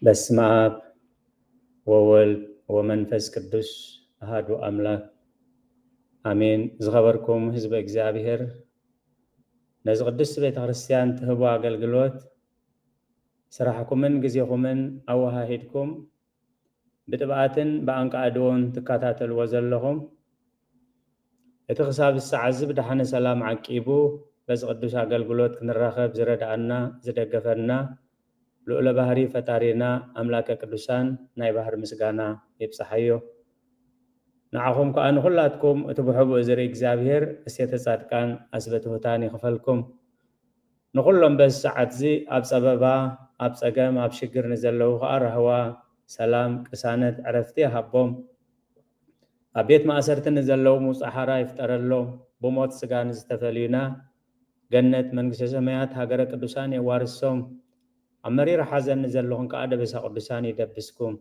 በስመ አብ ወወልድ ወመንፈስ ቅዱስ አሃዱ አምላክ አሜን። ዝኸበርኩም ህዝበ እግዚኣብሔር፣ ነዚ ቅድስቲ ቤተ ክርስቲያን ትህቦ ኣገልግሎት ስራሕኩምን ግዜኹምን ኣወሃሂድኩም ብጥብኣትን ብኣንቃዕድውን ትከታተልዎ ዘለኹም፣ እቲ ክሳብ ሰዓት እዚ ብደሓነ ሰላም ዓቂቡ በዚ ቅዱስ ኣገልግሎት ክንራኸብ ዝረድኣና ዝደገፈና ልኡለ ባህሪ ፈጣሪና ኣምላከ ቅዱሳን ናይ ባህሪ ምስጋና ይብጽሓዮ። ንዓኹም ከኣ ንኹላትኩም እቲ ብሕቡእ ዝርኢ እግዚኣብሔር እሴተ ጻድቃን ኣስበ ትሑታን ይኽፈልኩም። ንኹሎም በዚ ሰዓት እዚ ኣብ ጸበባ፣ ኣብ ጸገም፣ ኣብ ሽግር ንዘለዉ ከኣ ራህዋ፣ ሰላም፣ ቅሳነት፣ ዕረፍቲ ይሃቦም። ኣብ ቤት ማእሰርቲ ንዘለዉ ምውጻእ ሓራ ይፍጠረሎም። ብሞት ስጋ ንዝተፈልዩና ገነት መንግስተ ሰማያት ሃገረ ቅዱሳን የዋርሶም። ኣብ መሪር ሓዘን ንዘለኹም ከኣ ደበሳ ቅዱሳን ይደብስኩም።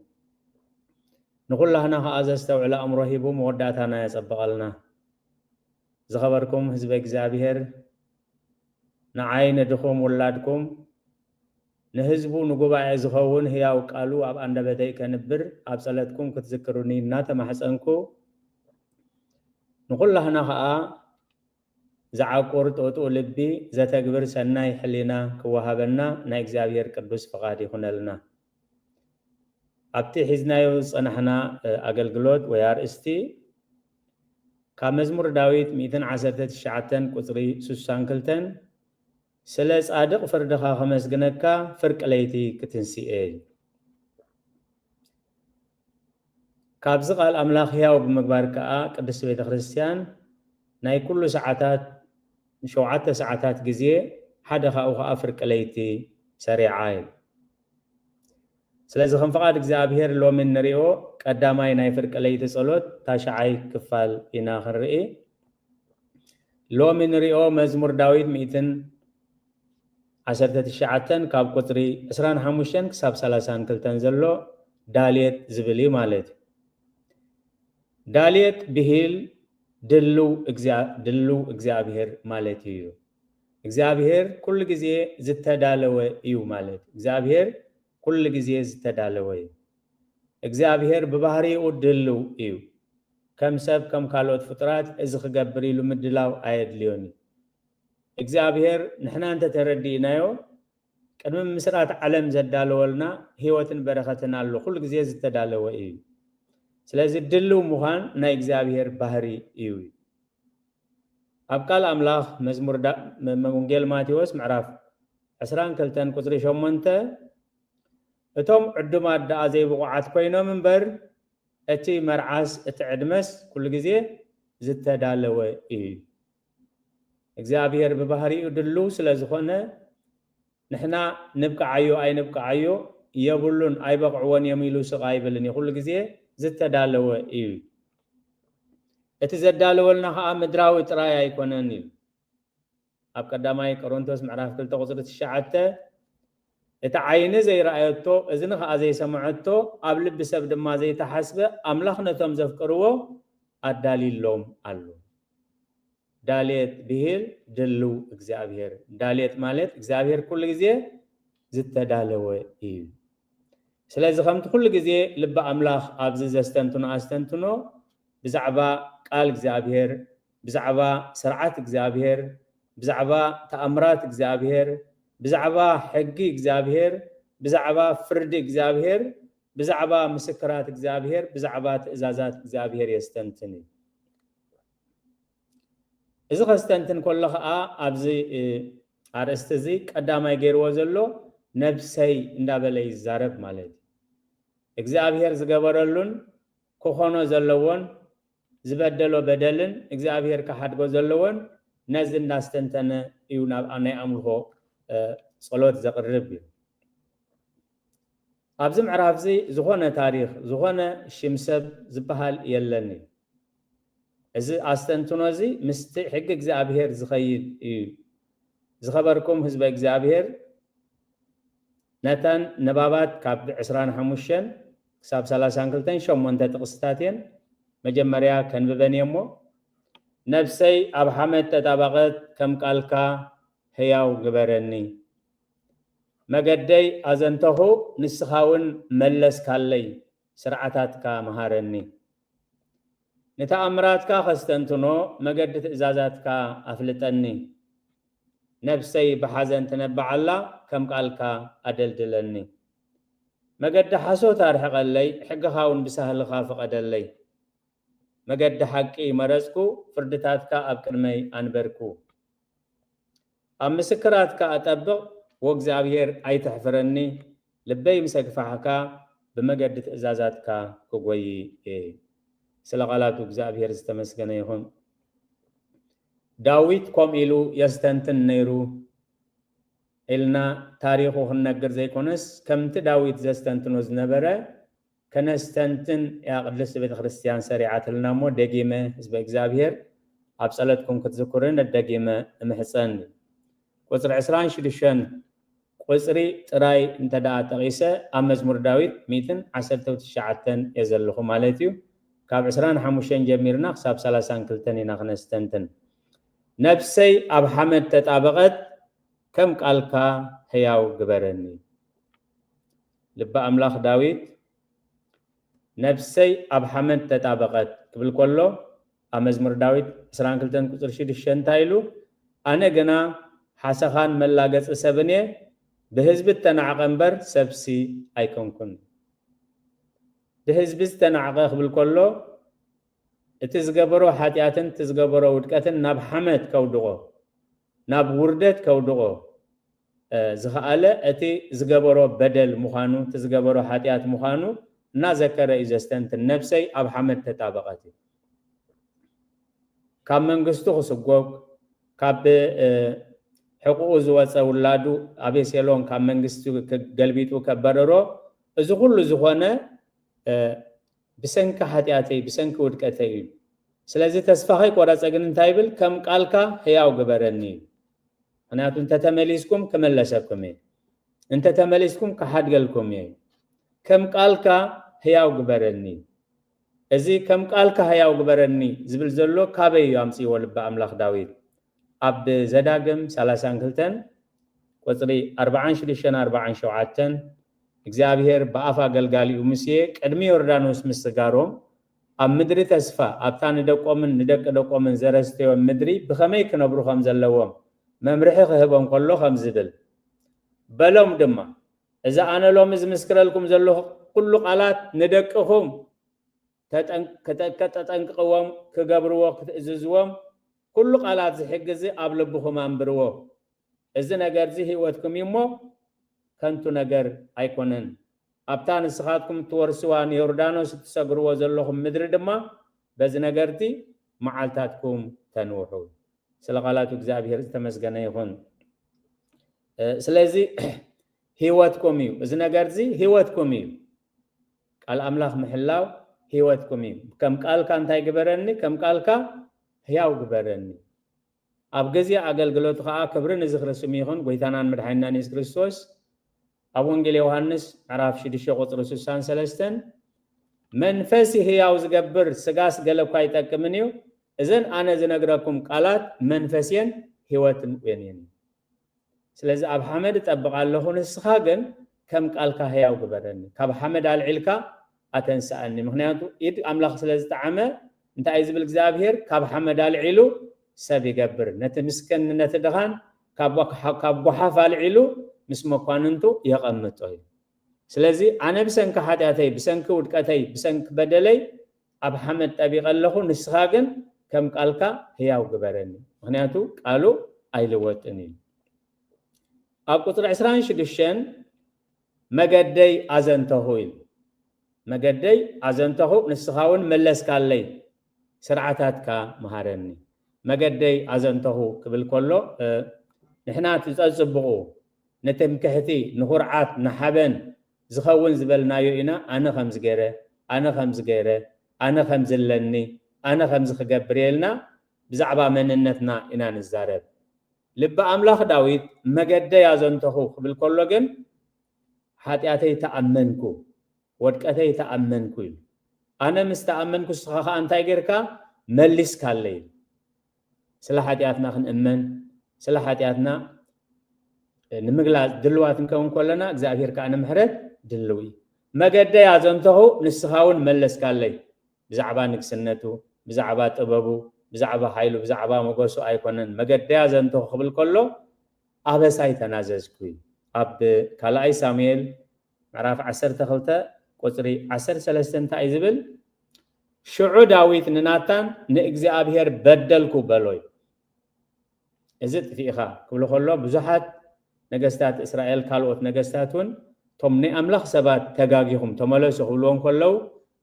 ንኹላህና ከኣ ዘስተውዕል ኣእምሮ ሂቡ መወዳእታና የጸብቐልና። ዝኸበርኩም ህዝበ እግዚኣብሔር፣ ንዓይ ንድኹም ውላድኩም ንህዝቡ ንጉባኤ ዝኸውን ህያው ቃሉ ኣብ ኣንደበተይ ከንብር ኣብ ጸለትኩም ክትዝክሩኒ እናተማሕጸንኩ፣ ንኹላህና ኸኣ ዝዓቁር ጥጡእ ልቢ ዘተግብር ሰናይ ሕሊና ክወሃበና ናይ እግዚኣብሔር ቅዱስ ፍቓድ ይኹነልና። ኣብቲ ሒዝናዮ ዝጸናሕና ኣገልግሎት ወይ ኣርእስቲ ካብ መዝሙር ዳዊት ሚእትን ዓሰርተ ትሽዓተን ቁጽሪ ስሳን ክልተን ስለ ጻድቕ ፍርድኻ ከመስግነካ ፍርቂ ለይቲ ክትንስኤ እዩ። ካብዚ ቃል ኣምላኽ ህያው ብምግባር ከኣ ቅድስቲ ቤተ ክርስቲያን ናይ ኩሉ ሰዓታት ሸውዓተ ሰዓታት ግዜ ሓደ ካብኡ ከኣ ፍርቂ ለይቲ ሰሪዓ እዩ። ስለዚ ከም ፍቓድ እግዚኣብሔር ሎሚ እንሪኦ ቀዳማይ ናይ ፍርቂ ለይቲ ጸሎት ታሽዓይ ክፋል ኢና ክንርኢ። ሎሚ ንሪኦ መዝሙር ዳዊት ሚእትን ዓሰርተ ትሽዓተን ካብ ቁጽሪ ዕስራን ሓሙሽተን ክሳብ ሰላሳን ክልተን ዘሎ ዳልየት ዝብል እዩ ማለት እዩ። ዳልየት ብሂል ድልው እግዚኣብሔር ማለት እዩ። እግዚኣብሔር ኩሉ ግዜ ዝተዳለወ እዩ ማለት እዩ። እግዚኣብሔር ኩሉ ግዜ ዝተዳለወ እዩ። እግዚኣብሔር ብባህሪኡ ድልው እዩ። ከም ሰብ ከም ካልኦት ፍጡራት እዚ ክገብር ኢሉ ምድላው ኣየድልዮን እዩ። እግዚኣብሔር ንሕና እንተተረዲእናዮ ቅድሚ ምስራት ዓለም ዘዳለወልና ህይወትን በረኸትን ኣሎ። ኩሉ ግዜ ዝተዳለወ እዩ። ስለዚ ድልው ምዃን ናይ እግዚኣብሔር ባህሪ እዩ። ኣብ ቃል ኣምላኽ መዝሙር ወንጌል ማቴዎስ ምዕራፍ ዕስራን ክልተን ቁጽሪ ሸሞንተ እቶም ዕዱማት ደኣ ዘይብቑዓት ኮይኖም እምበር እቲ መርዓስ እቲ ዕድመስ ኩሉ ግዜ ዝተዳለወ እዩ። እግዚኣብሔር ብባህሪኡ ድልው ስለ ዝኾነ ንሕና ንብቅዓዮ ኣይንብቅዓዮ የብሉን፣ ኣይበቕዕዎን እዮም ኢሉ ስቕ ኣይብልን እዩ። ኩሉ ግዜ ዝተዳለወ እዩ። እቲ ዘዳለወልና ከዓ ምድራዊ ጥራይ ኣይኮነን እዩ። ኣብ ቀዳማይ ቆሮንቶስ ምዕራፍ ክልተ ቁፅሪ ትሽዓተ እቲ ዓይኒ ዘይረኣየቶ እዝኒ ከዓ ዘይሰምዐቶ ኣብ ልቢ ሰብ ድማ ዘይተሓስበ ኣምላኽ ነቶም ዘፍቅርዎ ኣዳሊሎም ኣሎ። ዳሌት ብሂል ድልው እግዚኣብሔር። ዳሌት ማለት እግዚኣብሔር ኩሉ ግዜ ዝተዳለወ እዩ። ስለዚ ከምቲ ኩሉ ግዜ ልቢ ኣምላኽ ኣብዚ ዘስተንትኖ ኣስተንትኖ ብዛዕባ ቃል እግዚኣብሔር፣ ብዛዕባ ስርዓት እግዚኣብሔር፣ ብዛዕባ ተኣምራት እግዚኣብሔር፣ ብዛዕባ ሕጊ እግዚኣብሔር፣ ብዛዕባ ፍርዲ እግዚኣብሔር፣ ብዛዕባ ምስክራት እግዚኣብሔር፣ ብዛዕባ ትእዛዛት እግዚኣብሔር የስተንትን እዩ። እዚ ከስተንትን ከሎ ኸዓ ኣብዚ ኣርእስቲ እዚ ቀዳማይ ገይርዎ ዘሎ ነብሰይ እንዳበለ ይዛረብ ማለት እዩ። እግዚኣብሔር ዝገበረሉን ክኾኖ ዘለዎን ዝበደሎ በደልን እግዚኣብሔር ክሓድጎ ዘለዎን ነዚ እንዳስተንተነ እዩ ናብ ናይ ኣምልኾ ጸሎት ዘቕርብ እዩ። ኣብዚ ምዕራፍ እዚ ዝኾነ ታሪኽ፣ ዝኾነ ሽም ሰብ ዝበሃል የለን እዩ። እዚ ኣስተንትኖ እዚ ምስቲ ሕጊ እግዚኣብሔር ዝኸይድ እዩ። ዝኸበርኩም ህዝበ እግዚኣብሔር፣ ነተን ንባባት ካብ ዕስራን ሓሙሽተን ክሳብ ሰላሳን ክልተን ሸሞንተ ጥቕስታት እየን። መጀመርያ ከንብበን እየ እሞ፣ ነብሰይ ኣብ ሓመድ ተጣበቐት፣ ከም ቃልካ ህያው ግበረኒ። መገደይ ኣዘንተኹ፣ ንስኻ እውን መለስካለይ፣ ስርዓታትካ መሃረኒ። ንተኣምራትካ ከስተንትኖ፣ መገዲ ትእዛዛትካ ኣፍልጠኒ። ነብሰይ ብሓዘን ትነብዓላ፣ ከም ቃልካ ኣደልድለኒ። መገዲ ሓሶት ኣርሕቐለይ፣ ሕግኻ እውን ብሳህልኻ ፍቐደለይ። መገዲ ሓቂ መረጽኩ፣ ፍርድታትካ ኣብ ቅድመይ ኣንበርኩ። ኣብ ምስክራትካ ኣጠብቕ፣ ወእግዚኣብሔር ኣይትሕፍረኒ፣ ልበይ ምስ ኣግፋሕካ፣ ብመገዲ ትእዛዛትካ ክጎዪ እየ። ስለ ቃላቱ እግዚኣብሔር ዝተመስገነ ይኹን። ዳዊት ከምኡ ኢሉ የስተንትን ነይሩ ኢልና ታሪኹ ክንነግር ዘይኮነስ፣ ከምቲ ዳዊት ዘስተንትኖ ዝነበረ ከነስተንትን እያ ቅድስቲ ቤተ ክርስቲያን ሰሪዓትልና እሞ፣ ደጊመ ህዝበ እግዚኣብሔር ኣብ ጸሎትኩም ክትዝክሩን ደጊመ እምሕጸን። ቁጽሪ ዕስራን ሽዱሽተን ቁጽሪ ጥራይ እንተ ደኣ ጠቒሰ፣ ኣብ መዝሙር ዳዊት ሚእትን ዓሰርተ ትሽዓተን እየ ዘለኹ ማለት እዩ። ካብ ዕስራን ሓሙሽተን ጀሚርና ክሳብ ሰላሳን ክልተን ኢና ክነስተንትን። ነፍሰይ ኣብ ሓመድ ተጣበቐት፣ ከም ቃልካ ህያው ግበረኒ። ልበ ኣምላኽ ዳዊት፣ ነፍሰይ ኣብ ሓመድ ተጣበቐት ክብል ከሎ፣ ኣብ መዝሙር ዳዊት ዕስራን ክልተን ቁጽሪ ሽዱሽተ እንታይ ኢሉ? ኣነ ግና ሓሰኻን መላገጺ ሰብን እየ፣ ብህዝቢ እተናዕቐ እምበር ሰብሲ ኣይኮንኩን። ብህዝቢ ዝተናዕቐ ክብል ከሎ፣ እቲ ዝገበሮ ሓጢኣትን እቲ ዝገበሮ ውድቀትን ናብ ሓመድ ከውድቖ፣ ናብ ውርደት ከውድቖ፣ እ፣ ዝኸኣለ እቲ ዝገበሮ በደል ምዃኑ፣ እቲ ዝገበሮ ሓጢኣት ምዃኑ እናዘከረ እዩ ዘስተንትን። ነብሰይ ኣብ ሓመድ ተጣበቐት እዩ። ካብ መንግስቱ ክስጎግ፣ ካብ፣ እ፣ ሕቁኡ ዝወጸ ውላዱ ኣቤሴሎም ካብ መንግስቲ ክ-፣ ገልቢጡ ከበረሮ፣ እዚ ኩሉ ዝኾነ፣ እ፣ ብሰንኪ ሓጢኣተይ፣ ብሰንኪ ውድቀተይ እዩ። ስለዚ ተስፋ ከይቆረጸ ግን እንታይ ይብል? ከም ቃልካ ህያው ግበረኒ እዩ። ምኽንያቱ እንተተመሊስኩም ክምለሰኩም እየ፣ እንተተመሊስኩም ክሓድገልኩም እየ። ከም ቃልካ ህያው ግበረኒ። እዚ ከም ቃልካ ህያው ግበረኒ ዝብል ዘሎ ካበይ እዩ ኣምጽእዎ ልበ ኣምላኽ ዳዊት? ኣብ ዘዳግም ሰላሳን ክልተን ቁጽሪ ኣርባዓን ሽዱሽተን ኣርባዓን ሸውዓተን፣ እግዚኣብሔር ብኣፍ ኣገልጋሊኡ ሙሴ ቅድሚ ዮርዳኖስ ምስጋሮም፣ ኣብ ምድሪ ተስፋ፣ ኣብታ ንደቆምን ንደቂ ደቆምን ዘረስተዮም ምድሪ ብኸመይ ክነብሩ ከም ዘለዎም መምርሒ ክህቦም ከሎ ከም ዝብል፣ በሎም ድማ፣ እዚ ኣነ ሎሚ ዝምስክረልኩም ዘለኹ ኩሉ ቃላት ንደቅኹም ተጠን-፣ ከተ-፣ ከተጠንቅቕዎም፣ ክገብርዎ፣ ክትእዝዝዎም፣ ኩሉ ቃላት ዝሕግዚ ኣብ ልብኹም ኣንብርዎ። እዚ ነገር እዚ ህይወትኩም እዩ እሞ ከንቱ ነገር ኣይኮነን። ኣብታ ንስኻትኩም እትወርስዋ ንዮርዳኖስ እትሰግርዎ ዘለኹም ምድሪ ድማ በዚ ነገር እቲ መዓልታትኩም ተንውሑ። ስለ ቃላቱ እግዚኣብሔር ዝተመስገነ ይኹን። እ፣ ስለዚ ህይወትኩም እዩ። እዚ ነገር እዚ ህይወትኩም እዩ። ቃል ኣምላኽ ምሕላው ህይወትኩም እዩ። ከም ቃልካ እንታይ ግበረኒ? ከም ቃልካ ህያው ግበረኒ። ኣብ ግዜ ኣገልግሎቱ ኸኣ ክብሪ ንዝኽሪ ስሙ ይኹን፣ ጎይታናን መድሓኒናን የሱስ ክርስቶስ። ኣብ ወንጌል ዮሃንስ ምዕራፍ ሽዱሽተ ቁጽሪ ስሳን ሰለስተን፣ "መንፈስ ህያው ዝገብር ስጋስ ገለ እኳ ኣይጠቅምን እዩ። እዘን ኣነ ዝነግረኩም ቃላት መንፈስ እየን ህይወትን እየን" እዩ። ስለዚ ኣብ ሓመድ እጠብቕ ኣለኹ፣ ንስኻ ግን ከም ቃልካ ህያው ግበረኒ። ካብ ሓመድ ኣልዒልካ ኣተንስኣኒ። ምኽንያቱ ኢድ ኣምላኽ ስለ ዝጠዓመ፣ እንታይ እዩ ዝብል እግዚኣብሔር? ካብ ሓመድ ኣልዒሉ ሰብ ይገብር። ነቲ ምስክን፣ ነቲ ድኻን ካብ ጓ-፣ ካብ ጓሓፍ ኣልዒሉ ምስ መኳንንቱ የቐምጦ እዩ። ስለዚ ኣነ ብሰንኪ ሓጢኣተይ፣ ብሰንኪ ውድቀተይ፣ ብሰንኪ በደለይ ኣብ ሓመድ ጠቢቐ ኣለኹ፣ ንስኻ ግን ከም ቃልካ ህያው ግበረኒ። ምኽንያቱ ቃሉ ኣይልወጥን እዩ። ኣብ ቁጽሪ ዕስራን ሽዱሽተን መገደይ ኣዘንተኹ ኢሉ። መገደይ ኣዘንተኹ፣ ንስኻ እውን መለስካለይ፣ ስርዓታትካ መሃረኒ። መገደይ ኣዘንተኹ ክብል ከሎ፣ እ፣ ንሕና እቲ ጸጽብቑ፣ ንትምክሕቲ፣ ንኹርዓት፣ ንሓበን ዝኸውን ዝበልናዮ ኢና። ኣነ ከምዚ ገይረ፣ ኣነ ከምዚ ገይረ፣ ኣነ ከምዚ ኣለኒ፣ ኣነ ከምዚ ክገብር እየ ኢልና ብዛዕባ መንነትና ኢና ንዛረብ። ልበ ኣምላኽ ዳዊት መገደይ ኣዘንተኹ ክብል ከሎ ግን፣ ሓጢኣተይ ተኣመንኩ፣ ወድቀተይ ተኣመንኩ ኢሉ። ኣነ ምስ ተኣመንኩ፣ ንስኻ ኸኣ እንታይ ጌርካ? መሊስካለይ ኢሉ። ስለ ሓጢኣትና ክንእመን፣ ስለ ሓጢኣትና ንምግላጽ ድልዋት እንከውን ከለና እግዚኣብሔር ከዓ ንምሕረት ድልው እዩ። መገደይ ኣዘንተኹ ንስኻ እውን መለስካለይ። ብዛዕባ ንግስነቱ፣ ብዛዕባ ጥበቡ፣ ብዛዕባ ሓይሉ፣ ብዛዕባ ሞገሱ ኣይኮነን። መገደይ ኣዘንተኹ ክብል ከሎ ኣበሳይ ተናዘዝኩ እዩ። ኣብ ካልኣይ ሳሙኤል ምዕራፍ ዓሰርተ ክልተ ቁፅሪ ዓሰርተ ሰለስተ እንታይ እዩ ዝብል? ሽዑ ዳዊት ንናታን ንእግዚኣብሔር በደልኩ በሎ እዩ። እዚ ጥፊእኻ ክብሉ ከሎ ብዙሓት ነገስታት እስራኤል ካልኦት ነገስታት እውን እቶም ናይ ኣምላኽ ሰባት ተጋጊኹም ተመለሱ ክብልዎም ከለዉ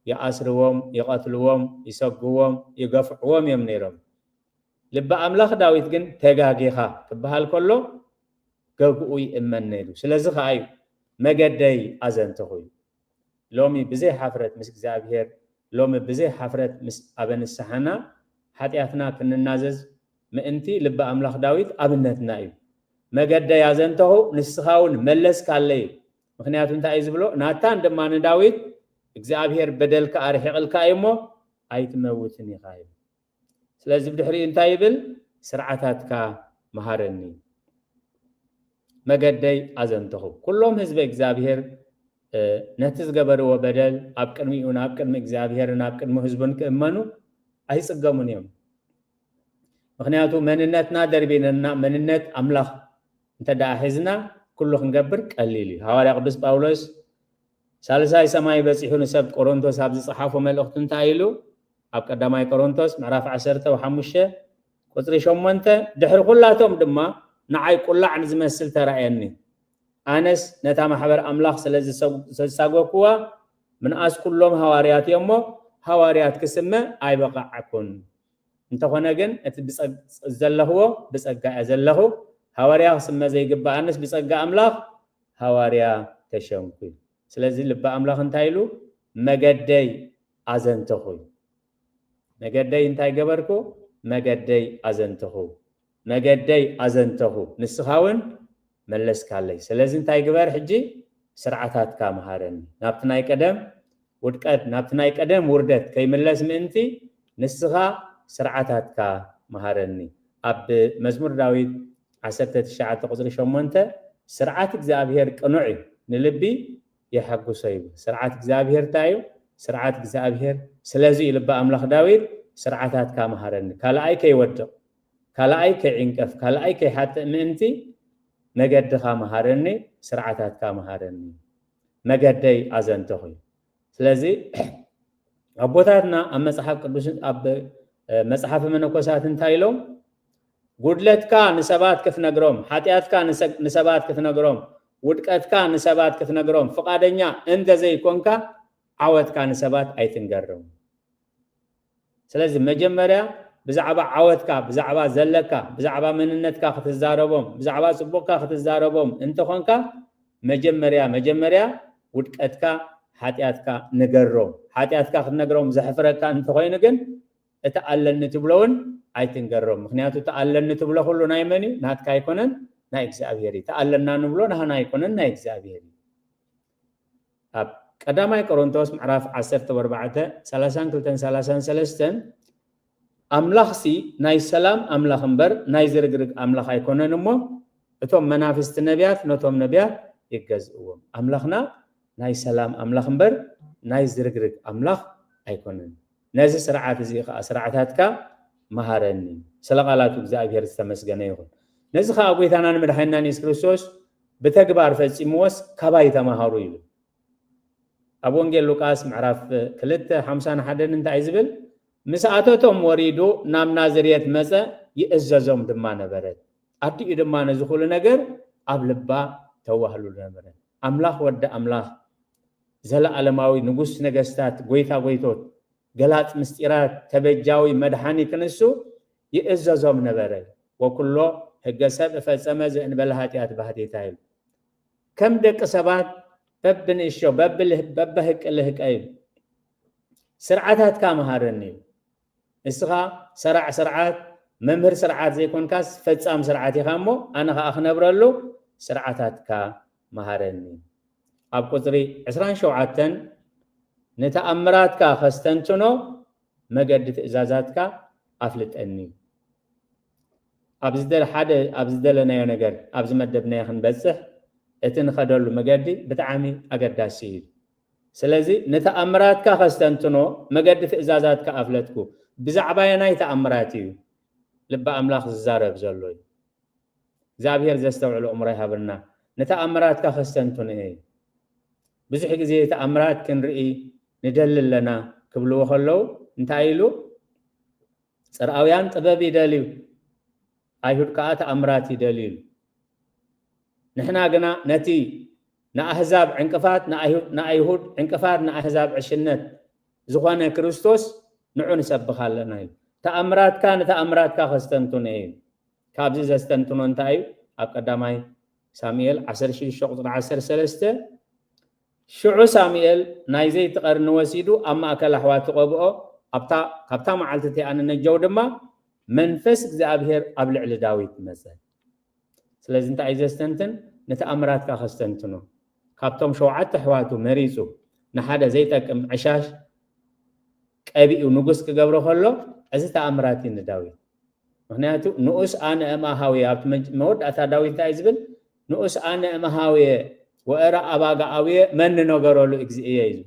ይኣስርዎም፣ ይቐትልዎም፣ ይሰግዎም፣ ይገፍዕዎም እዮም ነይሮም። ልቢ ኣምላኽ ዳዊት ግን ተጋጊኻ ክበሃል ከሎ ገግኡ ይእመን ነይሩ። ስለዚ ከዓ እዩ መገደይ ኣዘንተኹ እዩ። ሎሚ ብዘይ ሓፍረት ምስ እግዚኣብሔር ሎሚ ብዘይ ሓፍረት ምስ ኣበ ንስሓና ሓጢኣትና ክንናዘዝ ምእንቲ ልቢ ኣምላኽ ዳዊት ኣብነትና እዩ። መገደይ ኣዘንተኹ ንስኻ እውን መለስካለይ። ምክንያቱ እንታይ እዩ ዝብሎ? ናታን ድማ ንዳዊት እግዚኣብሔር በደልካ ኣርሒቕልካ እዩ እሞ ኣይትመውትን ኢኻ እዩ። ስለዚ ብድሕሪኡ እንታይ ይብል? ስርዓታትካ መሃረኒ። መገደይ ኣዘንተኹ። ኩሎም ህዝበ እግዚኣብሔር ነቲ ዝገበርዎ በደል ኣብ ቅድሚኡን ኣብ ቅድሚ እግዚኣብሔርን ኣብ ቅድሚ ህዝቡን ክእመኑ ኣይጽገሙን እዮም። ምክንያቱ መንነትና ደርቢንና መንነት ኣምላኽ እንተ ደኣ ሒዝና ኩሉ ክንገብር ቀሊል እዩ። ሃዋርያ ቅዱስ ጳውሎስ ሳልሳይ ሰማይ በጺሑ ንሰብ ቆሮንቶስ ኣብ ዝጸሓፎ መልእኽቲ እንታይ ኢሉ? ኣብ ቀዳማይ ቆሮንቶስ ምዕራፍ ዓሰርተ ወሓሙሽተ ቁጽሪ ሸሞንተ፣ ድሕሪ ኩላቶም ድማ ንዓይ ቁላዕ ንዝመስል ተራእየኒ። ኣነስ ነታ ማሕበር ኣምላኽ ስለ ዝሰጉ-፣ ስለ ዝሳጎኩዋ ምንኣስ ኩሎም ሃዋርያት እዮም እሞ ሃዋርያት ክስመ ኣይበቓዕኩን። እንተኾነ ግን እቲ ብጸግ-፣ ዘለኽዎ ብጸጋ እየ ዘለኹ። ሃዋርያ ክስመ ዘይግብኣንስ ብጸጋ ኣምላኽ ሃዋርያ ተሸምኩ። ስለዚ ልቢ ኣምላኽ እንታይ ኢሉ? መገደይ ኣዘንተኹ። መገደይ እንታይ ገበርኩ? መገደይ ኣዘንተኹ። መገደይ ኣዘንተኹ። ንስኻ እውን መለስካለይ። ስለዚ እንታይ ግበር ሕጂ? ስርዓታትካ መሃረኒ። ናብቲ ናይ ቀደም ውድቀት፣ ናብቲ ናይ ቀደም ውርደት ከይምለስ ምእንቲ ንስኻ ስርዓታትካ መሃረኒ። ኣብ መዝሙር ዳዊት ዓሰርተ ትሽዓተ ቁጽሪ ሸሞንተ፣ ስርዓት እግዚኣብሔር ቅኑዕ እዩ፣ ንልቢ የሐጉሶ ይብል። ስርዓት እግዚኣብሔር እንታይ እዩ? ስርዓት እግዚኣብሔር፣ ስለዚ እዩ ልቢ ኣምላኽ ዳዊት ስርዓታትካ መሃረኒ፣ ካልኣይ ከይወድቕ፣ ካልኣይ ከይዕንቀፍ፣ ካልኣይ ከይሓጥእ ምእንቲ መገድኻ መሃረኒ፣ ስርዓታትካ መሃረኒ። መገደይ ኣዘንተኹ እዩ። ስለዚ ኣቦታትና ኣብ መጽሓፍ ቅዱስ ኣብ መጽሓፍ መነኮሳት እንታይ ኢሎም? ጉድለትካ ንሰባት ክትነግሮም፣ ሓጢኣትካ ንሰ-፣ ንሰባት ክትነግሮም፣ ውድቀትካ ንሰባት ክትነግሮም ፍቓደኛ እንተ ዘይኮንካ ዓወትካ ንሰባት ኣይትንገሮም። ስለዚ መጀመርያ ብዛዕባ ዓወትካ፣ ብዛዕባ ዘለካ፣ ብዛዕባ መንነትካ ክትዛረቦም፣ ብዛዕባ ጽቡቕካ ክትዛረቦም እንተኾንካ መጀመርያ መጀመርያ ውድቀትካ፣ ሓጢኣትካ ንገሮም። ሓጢኣትካ ክትነግሮም ዘሕፍረካ እንተኾይኑ ግን እቲ ኣለኒ ትብሎ እውን ኣይትንገሮም። ምክንያቱ እቲ ኣለኒ ትብሎ ኩሉ ናይ መን እዩ? ናትካ ኣይኮነን፣ ናይ እግዚኣብሔር እዩ። እቲ ኣለና ንብሎ ናህና ኣይኮነን፣ ናይ እግዚኣብሔር እዩ። ኣብ ቀዳማይ ቆሮንቶስ ምዕራፍ ዓሰርተ ኣርባዕተ ሰላሳን ክልተን ሰላሳን ሰለስተን ኣምላኽሲ ናይ ሰላም ኣምላኽ እምበር ናይ ዝርግርግ ኣምላኽ ኣይኮነን እሞ እቶም መናፍስቲ ነቢያት ነቶም ነቢያት ይገዝእዎም። ኣምላኽና ናይ ሰላም ኣምላኽ እምበር ናይ ዝርግርግ ኣምላኽ ኣይኮነን። ነዚ ስርዓት እዚ ኸዓ ስርዓታትካ መሃረኒ። ስለ ቃላቱ እግዚኣብሔር ዝተመስገነ ይኹን። ነዚ ኸዓ ጎይታናን መድሓኒናን የሱስ ክርስቶስ ብተግባር ፈጺምዎስ ካባይ ተማሃሩ ይብል። ኣብ ወንጌል ሉቃስ ምዕራፍ ክልተ ሓምሳን ሓደን እንታይ ዝብል? ምስ ኣተቶም ወሪዱ ናብ ናዝሬት መጸ፣ ይእዘዞም ድማ ነበረት። ኣዲኡ ድማ ነዚ ኩሉ ነገር ኣብ ልባ ተዋህሉ ነበረ። ኣምላኽ ወዲ ኣምላኽ፣ ዘለኣለማዊ ንጉስ ነገስታት፣ ጎይታ ጎይቶት፣ ገላጽ ምስጢራት፣ ተበጃዊ መድሓኒ ክንሱ ይእዘዞም ነበረ። ወኩሎ ህገ ሰብ እፈጸመ ዘእንበለ ኃጢአት ባሕቲታ እዩ። ከም ደቂ ሰባት በብንእሽቶ፣ በብልህ-፣ በብህቂ ልህቀ እዩ። ስርዓታትካ መሃረኒ እዩ። ንስኻ ሰራዕ ስርዓት፣ መምህር ስርዓት ዘይኮንካስ ፈጻም ስርዓት ኢኻ እሞ፣ ኣነ ኸኣ ክነብረሉ ስርዓታትካ መሃረኒ። ኣብ ቁጽሪ ዕስራን ሸውዓተን፣ ንተኣምራትካ ከስተንትኖ መገዲ ትእዛዛትካ ኣፍልጠኒ። ኣብ ዝደለ ሓደ ኣብ ዝደለናዮ ነገር ኣብ ዝመደብናዮ ክንበፅሕ እቲ ንኸደሉ መገዲ ብጣዕሚ ኣገዳሲ እዩ። ስለዚ ንተኣምራትካ ከስተንትኖ መገዲ ትእዛዛትካ ኣፍለጥኩ። ብዛዕባ የናይ ተኣምራት እዩ ልቢ ኣምላኽ ዝዛረብ ዘሎ እዩ። እግዚኣብሔር ዘስተውዕሉ እምሮ ይሃብና። ንተኣምራትካ ከስተንትኖ እዩ። ብዙሕ ግዜ ተኣምራት ክንርኢ ንደሊ ኣለና ክብልዎ ከለዉ እንታይ ኢሉ? ጽርኣውያን ጥበብ ይደልዩ፣ ኣይሁድ ከኣ ተኣምራት ይደልዩ። ንሕና ግና ነቲ ንኣህዛብ ዕንቅፋት ንኣይሁድ ዕንቅፋት ንኣህዛብ ዕሽነት ዝኾነ ክርስቶስ ንዑ ንሰብኽ ኣለና እዩ። ተኣምራትካ ንተኣምራትካ ከስተንትኖ እዩ። ካብዚ ዘስተንትኖ እንታይ እዩ? ኣብ ቀዳማይ ሳሙኤል ዓሰርተ ሽዱሽተ ቁፅሪ ዓሰርተ ሰለስተ ሽዑ ሳሙኤል ናይ ዘይቲ ቀርኒ ወሲዱ ኣብ ማእከል ኣሕዋቱ ቀብኦ፣ ኣብታ ካብታ መዓልቲ እቲኣ ንነጀው ድማ መንፈስ እግዚኣብሔር ኣብ ልዕሊ ዳዊት መጸ። ስለዚ እንታይ እዩ ዘስተንትን? ንተኣምራትካ ከስተንትኖ። ካብቶም ሸውዓተ ኣሕዋቱ መሪጹ ንሓደ ዘይጠቅም ዕሻሽ ቀቢኡ ንጉስ ክገብሮ ከሎ እዚ ተኣምራት እዩ ንዳዊት። ምክንያቱ ንኡስ ኣነ እምኣሃውየ ኣብቲ መወዳእታ ዳዊት እንታይ እዩ ዝብል? ንኡስ ኣነ እምሃውየ ወእረ ኣባጋ ኣውየ መን ነገረሉ እግዚእየ እዩ።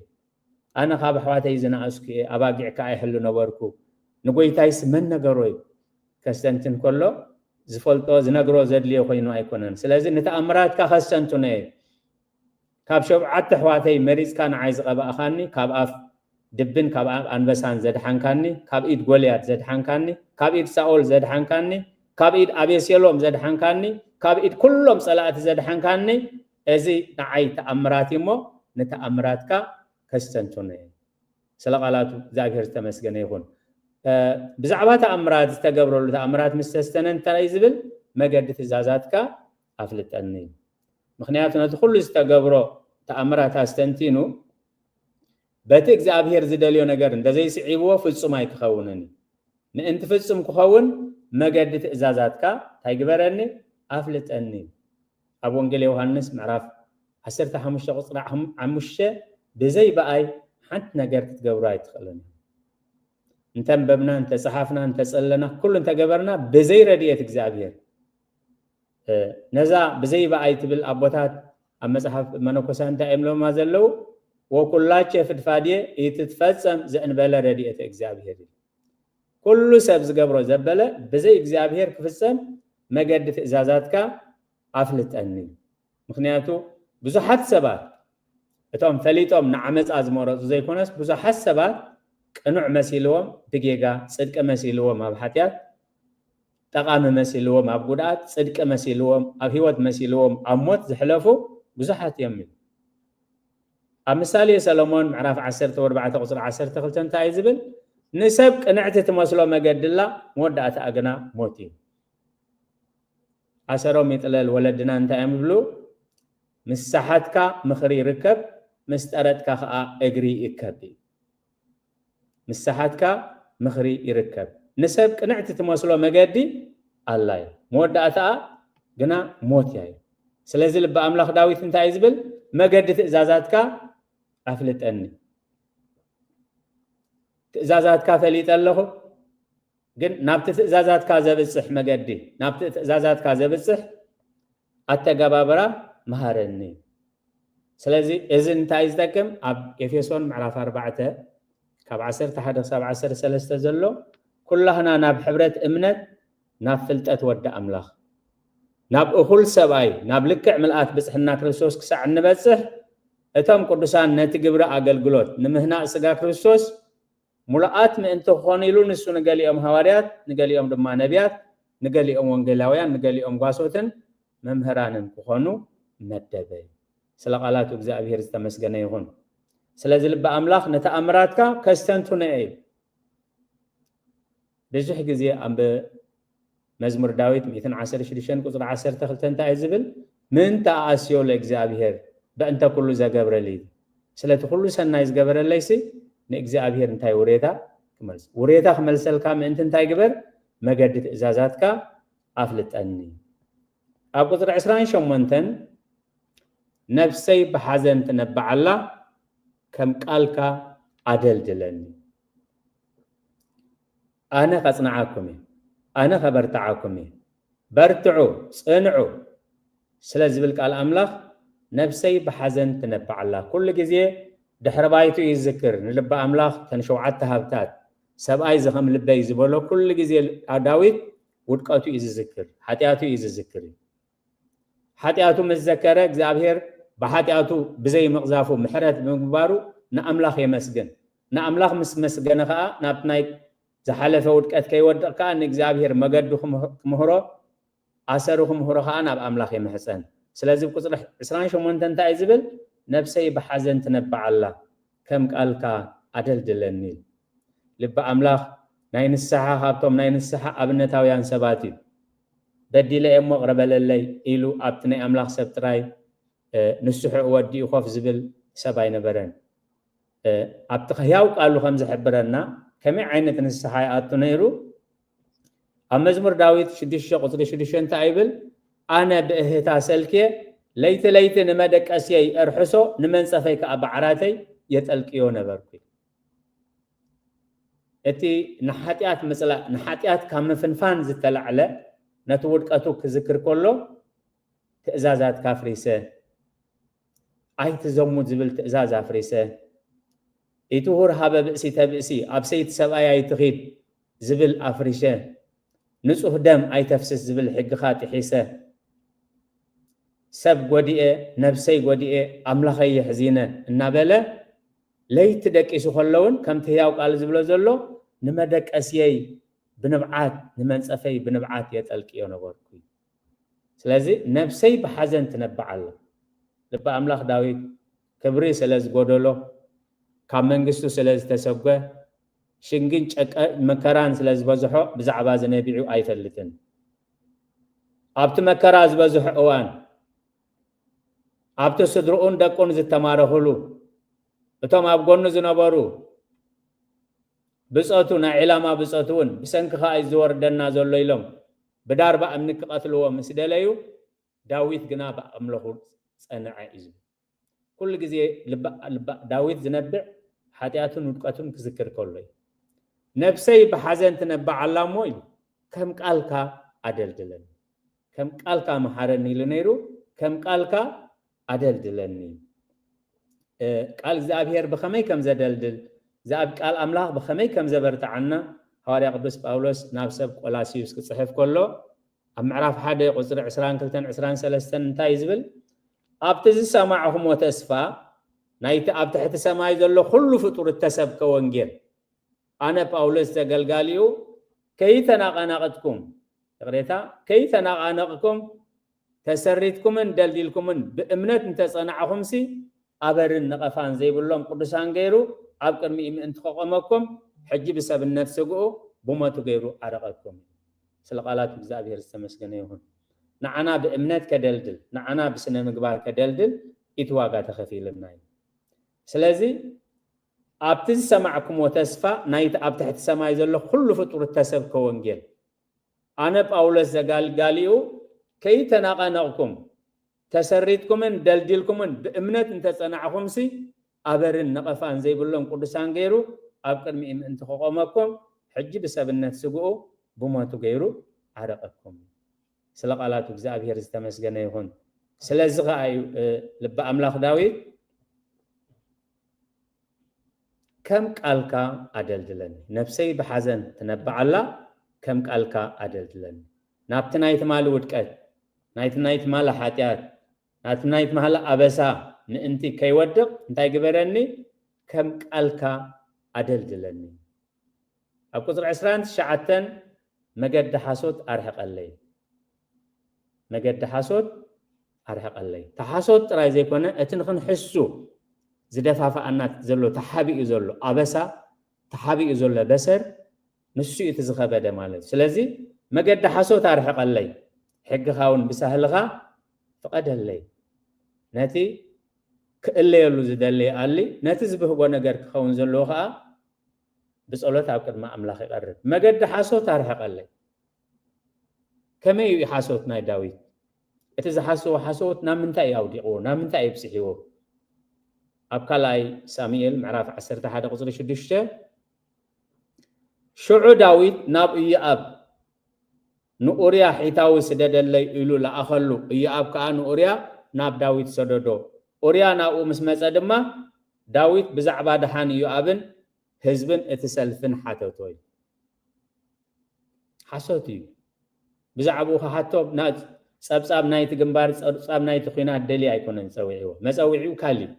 ኣነ ካብ ኣሕዋተይ ዝነኣስኩ እየ፣ ኣባጊዕ ከዓ ይሕሉ ነበርኩ፣ ንጎይታይስ መን ነገሮ እዩ። ከስተንትን ከሎ ዝፈልጦ ዝነግሮ ዘድልዮ ኮይኑ ኣይኮነን። ስለዚ ንተኣምራትካ ከስተንትኖ እየ። ካብ ሸብዓተ ኣሕዋተይ መሪፅካ ንዓይ ዝቐባእኻኒ፣ ካብ ኣፍ ድብን ካብ ኣፍ ኣንበሳን ዘድሓንካኒ፣ ካብ ኢድ ጎልያድ ዘድሓንካኒ፣ ካብ ኢድ ሳኦል ዘድሓንካኒ፣ ካብ ኢድ ኣቤሴሎም ዘድሓንካኒ፣ ካብ ኢድ ኩሎም ፀላእቲ ዘድሓንካኒ፣ እዚ ንዓይ ተኣምራት እዩ እሞ ንተኣምራትካ ከስተንትኖ እየ። ስለ ቃላቱ እግዚኣብሔር ዝተመስገነ ይኹን። ብዛዕባ ተኣምራት ዝተገብረሉ ተኣምራት ምስ ተስተነ እንታይ ዝብል? መገዲ ትእዛዛትካ ኣፍልጠኒ። ምክንያቱ ነቲ ኩሉ ዝተገብሮ ተኣምራት ኣስተንቲኑ በቲ እግዚኣብሔር ዝደልዮ ነገር እንደዘይስዒብዎ ፍጹም ኣይክኸውንን እዩ። ምእንቲ ፍጹም ክኸውን መገዲ ትእዛዛትካ እንታይ ግበረኒ? ኣፍልጠኒ። ኣብ ወንጌል ዮሃንስ ምዕራፍ ዓሰርተ ሓሙሽተ ቁፅሪ ሓሙሽተ ብዘይ ብኣይ ሓንቲ ነገር ክትገብሩ ኣይትኽእልን። እንተንበብና፣ እንተፀሓፍና፣ እንተፀለና፣ ኩሉ እንተገበርና ብዘይ ረድኤት እግዚኣብሔር። ነዛ ብዘይ ብኣይ ትብል ኣቦታት ኣብ መፅሓፍ መነኮሳት እንታይ እዮም ለማ ዘለዉ? ወኩላቸ ፍድፋድየ ኢትትፈጸም ዘእንበለ ረድኤተ እግዚኣብሔር። ኩሉ ሰብ ዝገብሮ ዘበለ ብዘይ እግዚኣብሔር ክፍጸም መገዲ ትእዛዛትካ ኣፍልጠኒ። ምክንያቱ ብዙሓት ሰባት እቶም ፈሊጦም ንዓመፃ ዝመረፁ ዘይኮነስ ብዙሓት ሰባት ቅኑዕ መሲልዎም ብጌጋ፣ ፅድቂ መሲልዎም ኣብ ሓጢኣት፣ ጠቓሚ መሲልዎም ኣብ ጉድኣት፣ ፅድቂ መሲልዎም ኣብ ህይወት መሲልዎም ኣብ ሞት ዝሕለፉ ብዙሓት እዮም። ኣብ ምሳሌ ሰሎሞን ምዕራፍ ዓሰርተ ወርባዕተ ቁፅሪ ዓሰርተ ክልተ እንታይ እዩ ዝብል? ንሰብ ቅንዕቲ ትመስሎ መገድላ መወዳእታኣ ግና ሞት እዩ። ኣሰሮም ይጥለል ወለድና እንታይ እዮም ይብሉ? ምስ ሰሓትካ ምኽሪ ይርከብ፣ ምስ ጠረጥካ ከዓ እግሪ ይከብ። ምስ ሰሓትካ ምኽሪ ይርከብ። ንሰብ ቅንዕቲ ትመስሎ መገዲ ኣላ እዩ፣ መወዳእታኣ ግና ሞት እያ እዩ። ስለዚ ልቢ ኣምላኽ ዳዊት እንታይ እዩ ዝብል? መገዲ ትእዛዛትካ ኣፍልጠኒ። ትእዛዛትካ ፈሊጠ ኣለኹ፣ ግን ናብቲ ትእዛዛትካ ዘብጽሕ መገዲ፣ ናብቲ ትእዛዛትካ ዘብጽሕ ኣተገባብራ መሃረኒ። ስለዚ እዚ እንታይ እዩ ዝጠቅም? ኣብ ኤፌሶን ምዕራፍ ኣርባዕተ ካብ ዓሰርተ ሓደ ክሳብ ዓሰርተ ሰለስተ ዘሎ፣ ኩላህና ናብ ሕብረት እምነት ናብ ፍልጠት ወዲ ኣምላኽ፣ ናብ እኹል ሰብኣይ፣ ናብ ልክዕ ምልኣት ብጽሕና ክርስቶስ ክሳዕ እንበጽሕ፣ እቶም ቅዱሳን ነቲ ግብሪ ኣገልግሎት ንምህናጽ ስጋ ክርስቶስ ሙሉኣት ምእንቲ ክኾኑ ኢሉ ንሱ ንገሊኦም ሃዋርያት፣ ንገሊኦም ድማ ነቢያት፣ ንገሊኦም ወንጌላውያን፣ ንገሊኦም ጓሶትን መምህራንን ክኾኑ መደበ። ስለ ቃላቱ እግዚኣብሔር ዝተመስገነ ይኹን። ስለዚ ልቢ ኣምላኽ ንተኣምራትካ ከስተንትኖ እዩ። ብዙሕ ግዜ ኣብ መዝሙር ዳዊት ሚእትን ዓሰርተ ሽዱሽተን ቁፅሪ ዓሰርተ ክልተ እንታይ እዩ ዝብል? ምእንተ ኣኣስዮ ለእግዚኣብሔር በእንተ ኩሉ ዘገብረሊ። ስለቲ ኩሉ ሰናይ ዝገበረለይሲ ንእግዚኣብሔር እንታይ ውሬታ ክመልስ? ውሬታ ክመልሰልካ ምእንቲ እንታይ ግበር? መገዲ ትእዛዛትካ ኣፍልጠኒ። ኣብ ቁፅሪ ዕስራን ሸሞንተን ነፍሰይ ብሓዘን ትነብዓላ፣ ከም ቃልካ ኣደልድለኒ። ኣነ ከጽንዓኩም እየ፣ ኣነ ከበርትዓኩም እየ። በርትዑ፣ ጽንዑ ስለ ዝብል ቃል ኣምላኽ፣ ነፍሰይ ብሓዘን ትነብዕ ኣላ። ኩሉ ግዜ ድሕሪ ባይቱ እዩ ዝዝክር። ንልቢ ኣምላኽ፣ ተን ሸውዓተ ሃብታት፣ ሰብኣይ እዚ ከም ልበይ ዝበሎ፣ ኩሉ ግዜ ዳዊት ውድቀቱ እዩ ዝዝክር፣ ሓጢኣቱ እዩ ዝዝክር። ሓጢኣቱ ምስ ዘከረ፣ እግዚኣብሔር ብሓጢኣቱ ብዘይ ምቕዛፉ፣ ምሕረት ብምግባሩ ንኣምላኽ የመስግን። ንኣምላኽ ምስ መስገነ ከኣ፣ ናብቲ ናይ ዝሓለፈ ውድቀት ከይወድቕ ከኣ፣ ንእግዚኣብሔር መገዱ ክምህ-፣ ክምህሮ፣ ኣሰሩ ክምህሮ ከኣ ናብ ኣምላኽ ይምሕጸን። ስለዚ፣ ኣብ ቁጽሪ ዕስራን ሸሞንተን እንታይ እዩ ዝብል? "ነፍሰይ ብሓዘን ትነብዕ ኣላ፣ ከም ቃልካ ኣደልድለኒ" ኢሉ። ልቢ ኣምላኽ ናይ ንስሓ፣ ካብቶም ናይ ንስሓ ኣብነታውያን ሰባት እዩ። "በዲለ እየ እሞ ቅረ በለለይ" ኢሉ ኣብቲ ናይ ኣምላኽ ሰብ ጥራይ፣ እ፣ ንስሑ ወዲኡ ኮፍ ዝብል ሰብ ኣይነበረን። እ፣ ኣብቲ ህያው ቃሉ ከም ዝሕብረና፣ ከመይ ዓይነት ንስሓ ይኣቱ ነይሩ? ኣብ መዝሙር ዳዊት ሽዱሽተ ቁጽሪ ሽዱሽተ እንታይ ይብል? "ኣነ ብእህህታ ሰልክየ፣ ለይቲ ለይቲ ንመደቀስየይ እርሕሶ፣ ንመንጸፈይ ከኣ ብዓራተይ የጠልቅዮ ነበርኩ" ኢሉ። እቲ ንሓጢኣት ምጽላእ፣ ንሓጢኣት ካብ ምፍንፋን ዝተላዕለ፣ ነቲ ውድቀቱ ክዝክር ከሎ፣ "ትእዛዛትካ ኣፍሪሰ፣ ኣይትዘሙት ዝብል ትእዛዝ ኣፍሪሰ፣ ኢትሁር ሀበ ብእሲ ተብእሲ፣ ኣብ ሰይቲ ሰብኣይ ኣይትኺድ ዝብል ኣፍሪሸ፣ ንጹህ ደም ኣይተፍስስ ዝብል ሕግኻ ጥሒሰ፣ ሰብ ጎዲኤ፣ ነብሰይ ጎዲኤ፣ ኣምላኸይ የሕዚነ" እናበለ፣ ለይቲ ደቂሱ ከሎ እውን፣ ከምቲ ህያው ቃል ዝብሎ ዘሎ፣ "ንመደቀስየይ ብንብዓት፣ ንመንጸፈይ ብንብዓት የጠልቅዮ ነበርኩ" እዩ። ስለዚ፣ "ነብሰይ ብሓዘን ትነብዕ ኣላ።" ልቢ ኣምላኽ ዳዊት ክብሪ ስለ ዝጎደሎ፣ ካብ መንግስቱ ስለ ዝተሰጎ፣ ሽግን ጨቀ-፣ መከራን ስለ ዝበዝሖ፣ ብዛዕባ እዚ ነቢዑ ኣይፈልጥን። ኣብቲ መከራ ዝበዝሖ እዋን፣ ኣብቲ ስድርኡን ደቁን ዝተማረኹሉ፣ እቶም ኣብ ጎኑ ዝነበሩ ብጾቱ፣ ናይ ዕላማ ብጾቱ እውን፣ "ብሰንክኻ እዩ ዝወርደና ዘሎ" ኢሎም ብዳርባ እምኒ ክቐትልዎ ምስ ደለዩ፣ ዳዊት ግና ብኣምልኾ ጸንዐ እዩ ዝብል። ኩሉ ግዜ ልባ-፣ ልባ-፣ ዳዊት ዝነብዕ ሓጢኣቱን ውድቀቱን ክዝክር ከሎ እዩ። "ነብሰይ ብሓዘን ትነብዕ ኣላ እሞ" ኢሉ፣ "ከም ቃልካ ኣደልድለኒ፣ ከም ቃልካ መሓረኒ" ኢሉ ነይሩ፣ "ከም ቃልካ ኣደልድለኒ።" እ፣ ቃል እግዚኣብሔር ብኸመይ ከም ዘደልድል፣ እዚ ኣብ ቃል ኣምላኽ ብኸመይ ከም ዘበርትዓና፣ ሃዋርያ ቅዱስ ጳውሎስ ናብ ሰብ ቆላስዩስ ክጽሕፍ ከሎ፣ ኣብ ምዕራፍ ሓደ ቁጽሪ ዕስራን ክልተን ዕስራን ሰለስተን እንታይ እዩ ዝብል? "ኣብቲ ዝሰማዕኹሞ ተስፋ፣ ናይቲ ኣብ ትሕቲ ሰማይ ዘሎ ኩሉ ፍጡር እተሰብከ ወንጌል፣ ኣነ ጳውሎስ ዘገልጋሊኡ፣ ከይተናቐናቐጥኩም" ይቕሬታ፣ "ከይተናቓነቕኩም፣ ተሰሪትኩምን ደልዲልኩምን ብእምነት እንተጸናዕኹምሲ፣ ኣበርን ነቐፋን ዘይብሎም ቅዱሳን ገይሩ ኣብ ቅድሚኡ ምእንቲ ከቆመኩም፣ ሕጂ ብሰብነት ስግኡ ብሞቱ ገይሩ ዓረቐኩም" እዩ። ስለ ቃላቱ እግዚኣብሔር ዝተመስገነ ይኹን። ንዓና ብእምነት ከደልድል፣ ንዓና ብስነ ምግባር ከደልድል፣ እቲ ዋጋ ተኸፊሉና እዩ። ስለዚ፣ "ኣብቲ ዝሰማዕኩሞ ተስፋ፣ ናይቲ ኣብ ትሕቲ ሰማይ ዘሎ ኩሉ ፍጡር እተሰብከ ወንጌል፣ ኣነ ጳውሎስ ዘጋልጋሊኡ፣ ከይተናቐነቕኩም፣ ተሰሪትኩምን ደልዲልኩምን ብእምነት እንተጸናዕኹምሲ፣ ኣበርን ነቐፋን ዘይብሎም ቅዱሳን ገይሩ ኣብ ቅድሚኡ ምእንቲ ከቆመኩም፣ ሕጂ ብሰብነት ስግኡ ብሞቱ ገይሩ ዓረቐኩም" እዩ። ስለ ቃላቱ እግዚኣብሔር ዝተመስገነ ይኹን። ስለዚ ኸኣ እዩ፣ እ፣ ልቢ ኣምላኽ ዳዊት፣ "ከም ቃልካ ኣደልድለኒ፣ ነፍሰይ ብሓዘን ትነብዕ ኣላ፣ ከም ቃልካ ኣደልድለኒ። ናብቲ ናይ ትማሊ ውድቀት፣ ናይቲ ናይ ትማሊ ሓጢኣት፣ ናቲ ናይ ትማሊ ኣበሳ ምእንቲ ከይወድቕ እንታይ ግበረኒ? ከም ቃልካ ኣደልድለኒ።" ኣብ ቁጽሪ ዕስራን ትሽዓተን፣ "መገዲ ሓሶት ኣርሕቐለይ፣ መገዲ ሓሶት ኣርሕቐለይ።" እቲ ሓሶት ጥራይ ዘይኮነ፣ እቲ ንኽንሕሱ ዝደፋፍኣና ዘሎ፣ ተሓቢኡ ዘሎ ኣበሳ፣ ተሓቢኡ ዘሎ በሰር፣ ንሱ እዩ እቲ ዝኸበደ ማለት እዩ። ስለዚ፣ "መገዲ ሓሶት ኣርሕቐለይ፣ ሕግኻ እውን ብሳህልኻ ፍቐደለይ።" ነቲ ክእለየሉ ዝደሊ ኣሊ፣ ነቲ ዝብህጎ ነገር ክኸውን ዘለዎ ከኣ ብጸሎት ኣብ ቅድሚ ኣምላኽ ይቐርብ። "መገዲ ሓሶት ኣርሕቐለይ።" ከመይ እዩ ሓሶት ናይ ዳዊት? እቲ ዝሓስዎ ሓሶት ናብ ምንታይ እዩ ኣውዲቕዎ? ናብ ምንታይ እዩ ኣብጺሕዎ? ኣብ ካልኣይ ሳሙኤል ምዕራፍ ዓሰርተ ሓደ ቁጽሪ ሽዱሽተ፣ ሽዑ ዳዊት ናብ ኢዮኣብ፣ ንኡርያ ሒታዊ ስደደለይ ኢሉ ለኣኸሉ። ኢዮኣብ ከኣ ንኡርያ ናብ ዳዊት ሰደዶ። ኡርያ ናብኡ ምስ መጸ ድማ፣ ዳዊት ብዛዕባ ደሓን ኢዮኣብን ህዝብን እቲ ሰልፍን ሓተቶ እዩ። ሓሶት እዩ። ብዛዕባኡ ክሓቶ፣ ና-፣ ጸብጻብ ናይቲ ግንባር፣ ጸብጻብ ናይቲ ኲናት ደልዩ ኣይኮነን ጸዊዕዎ። መጸውዒኡ ካልእ እዩ።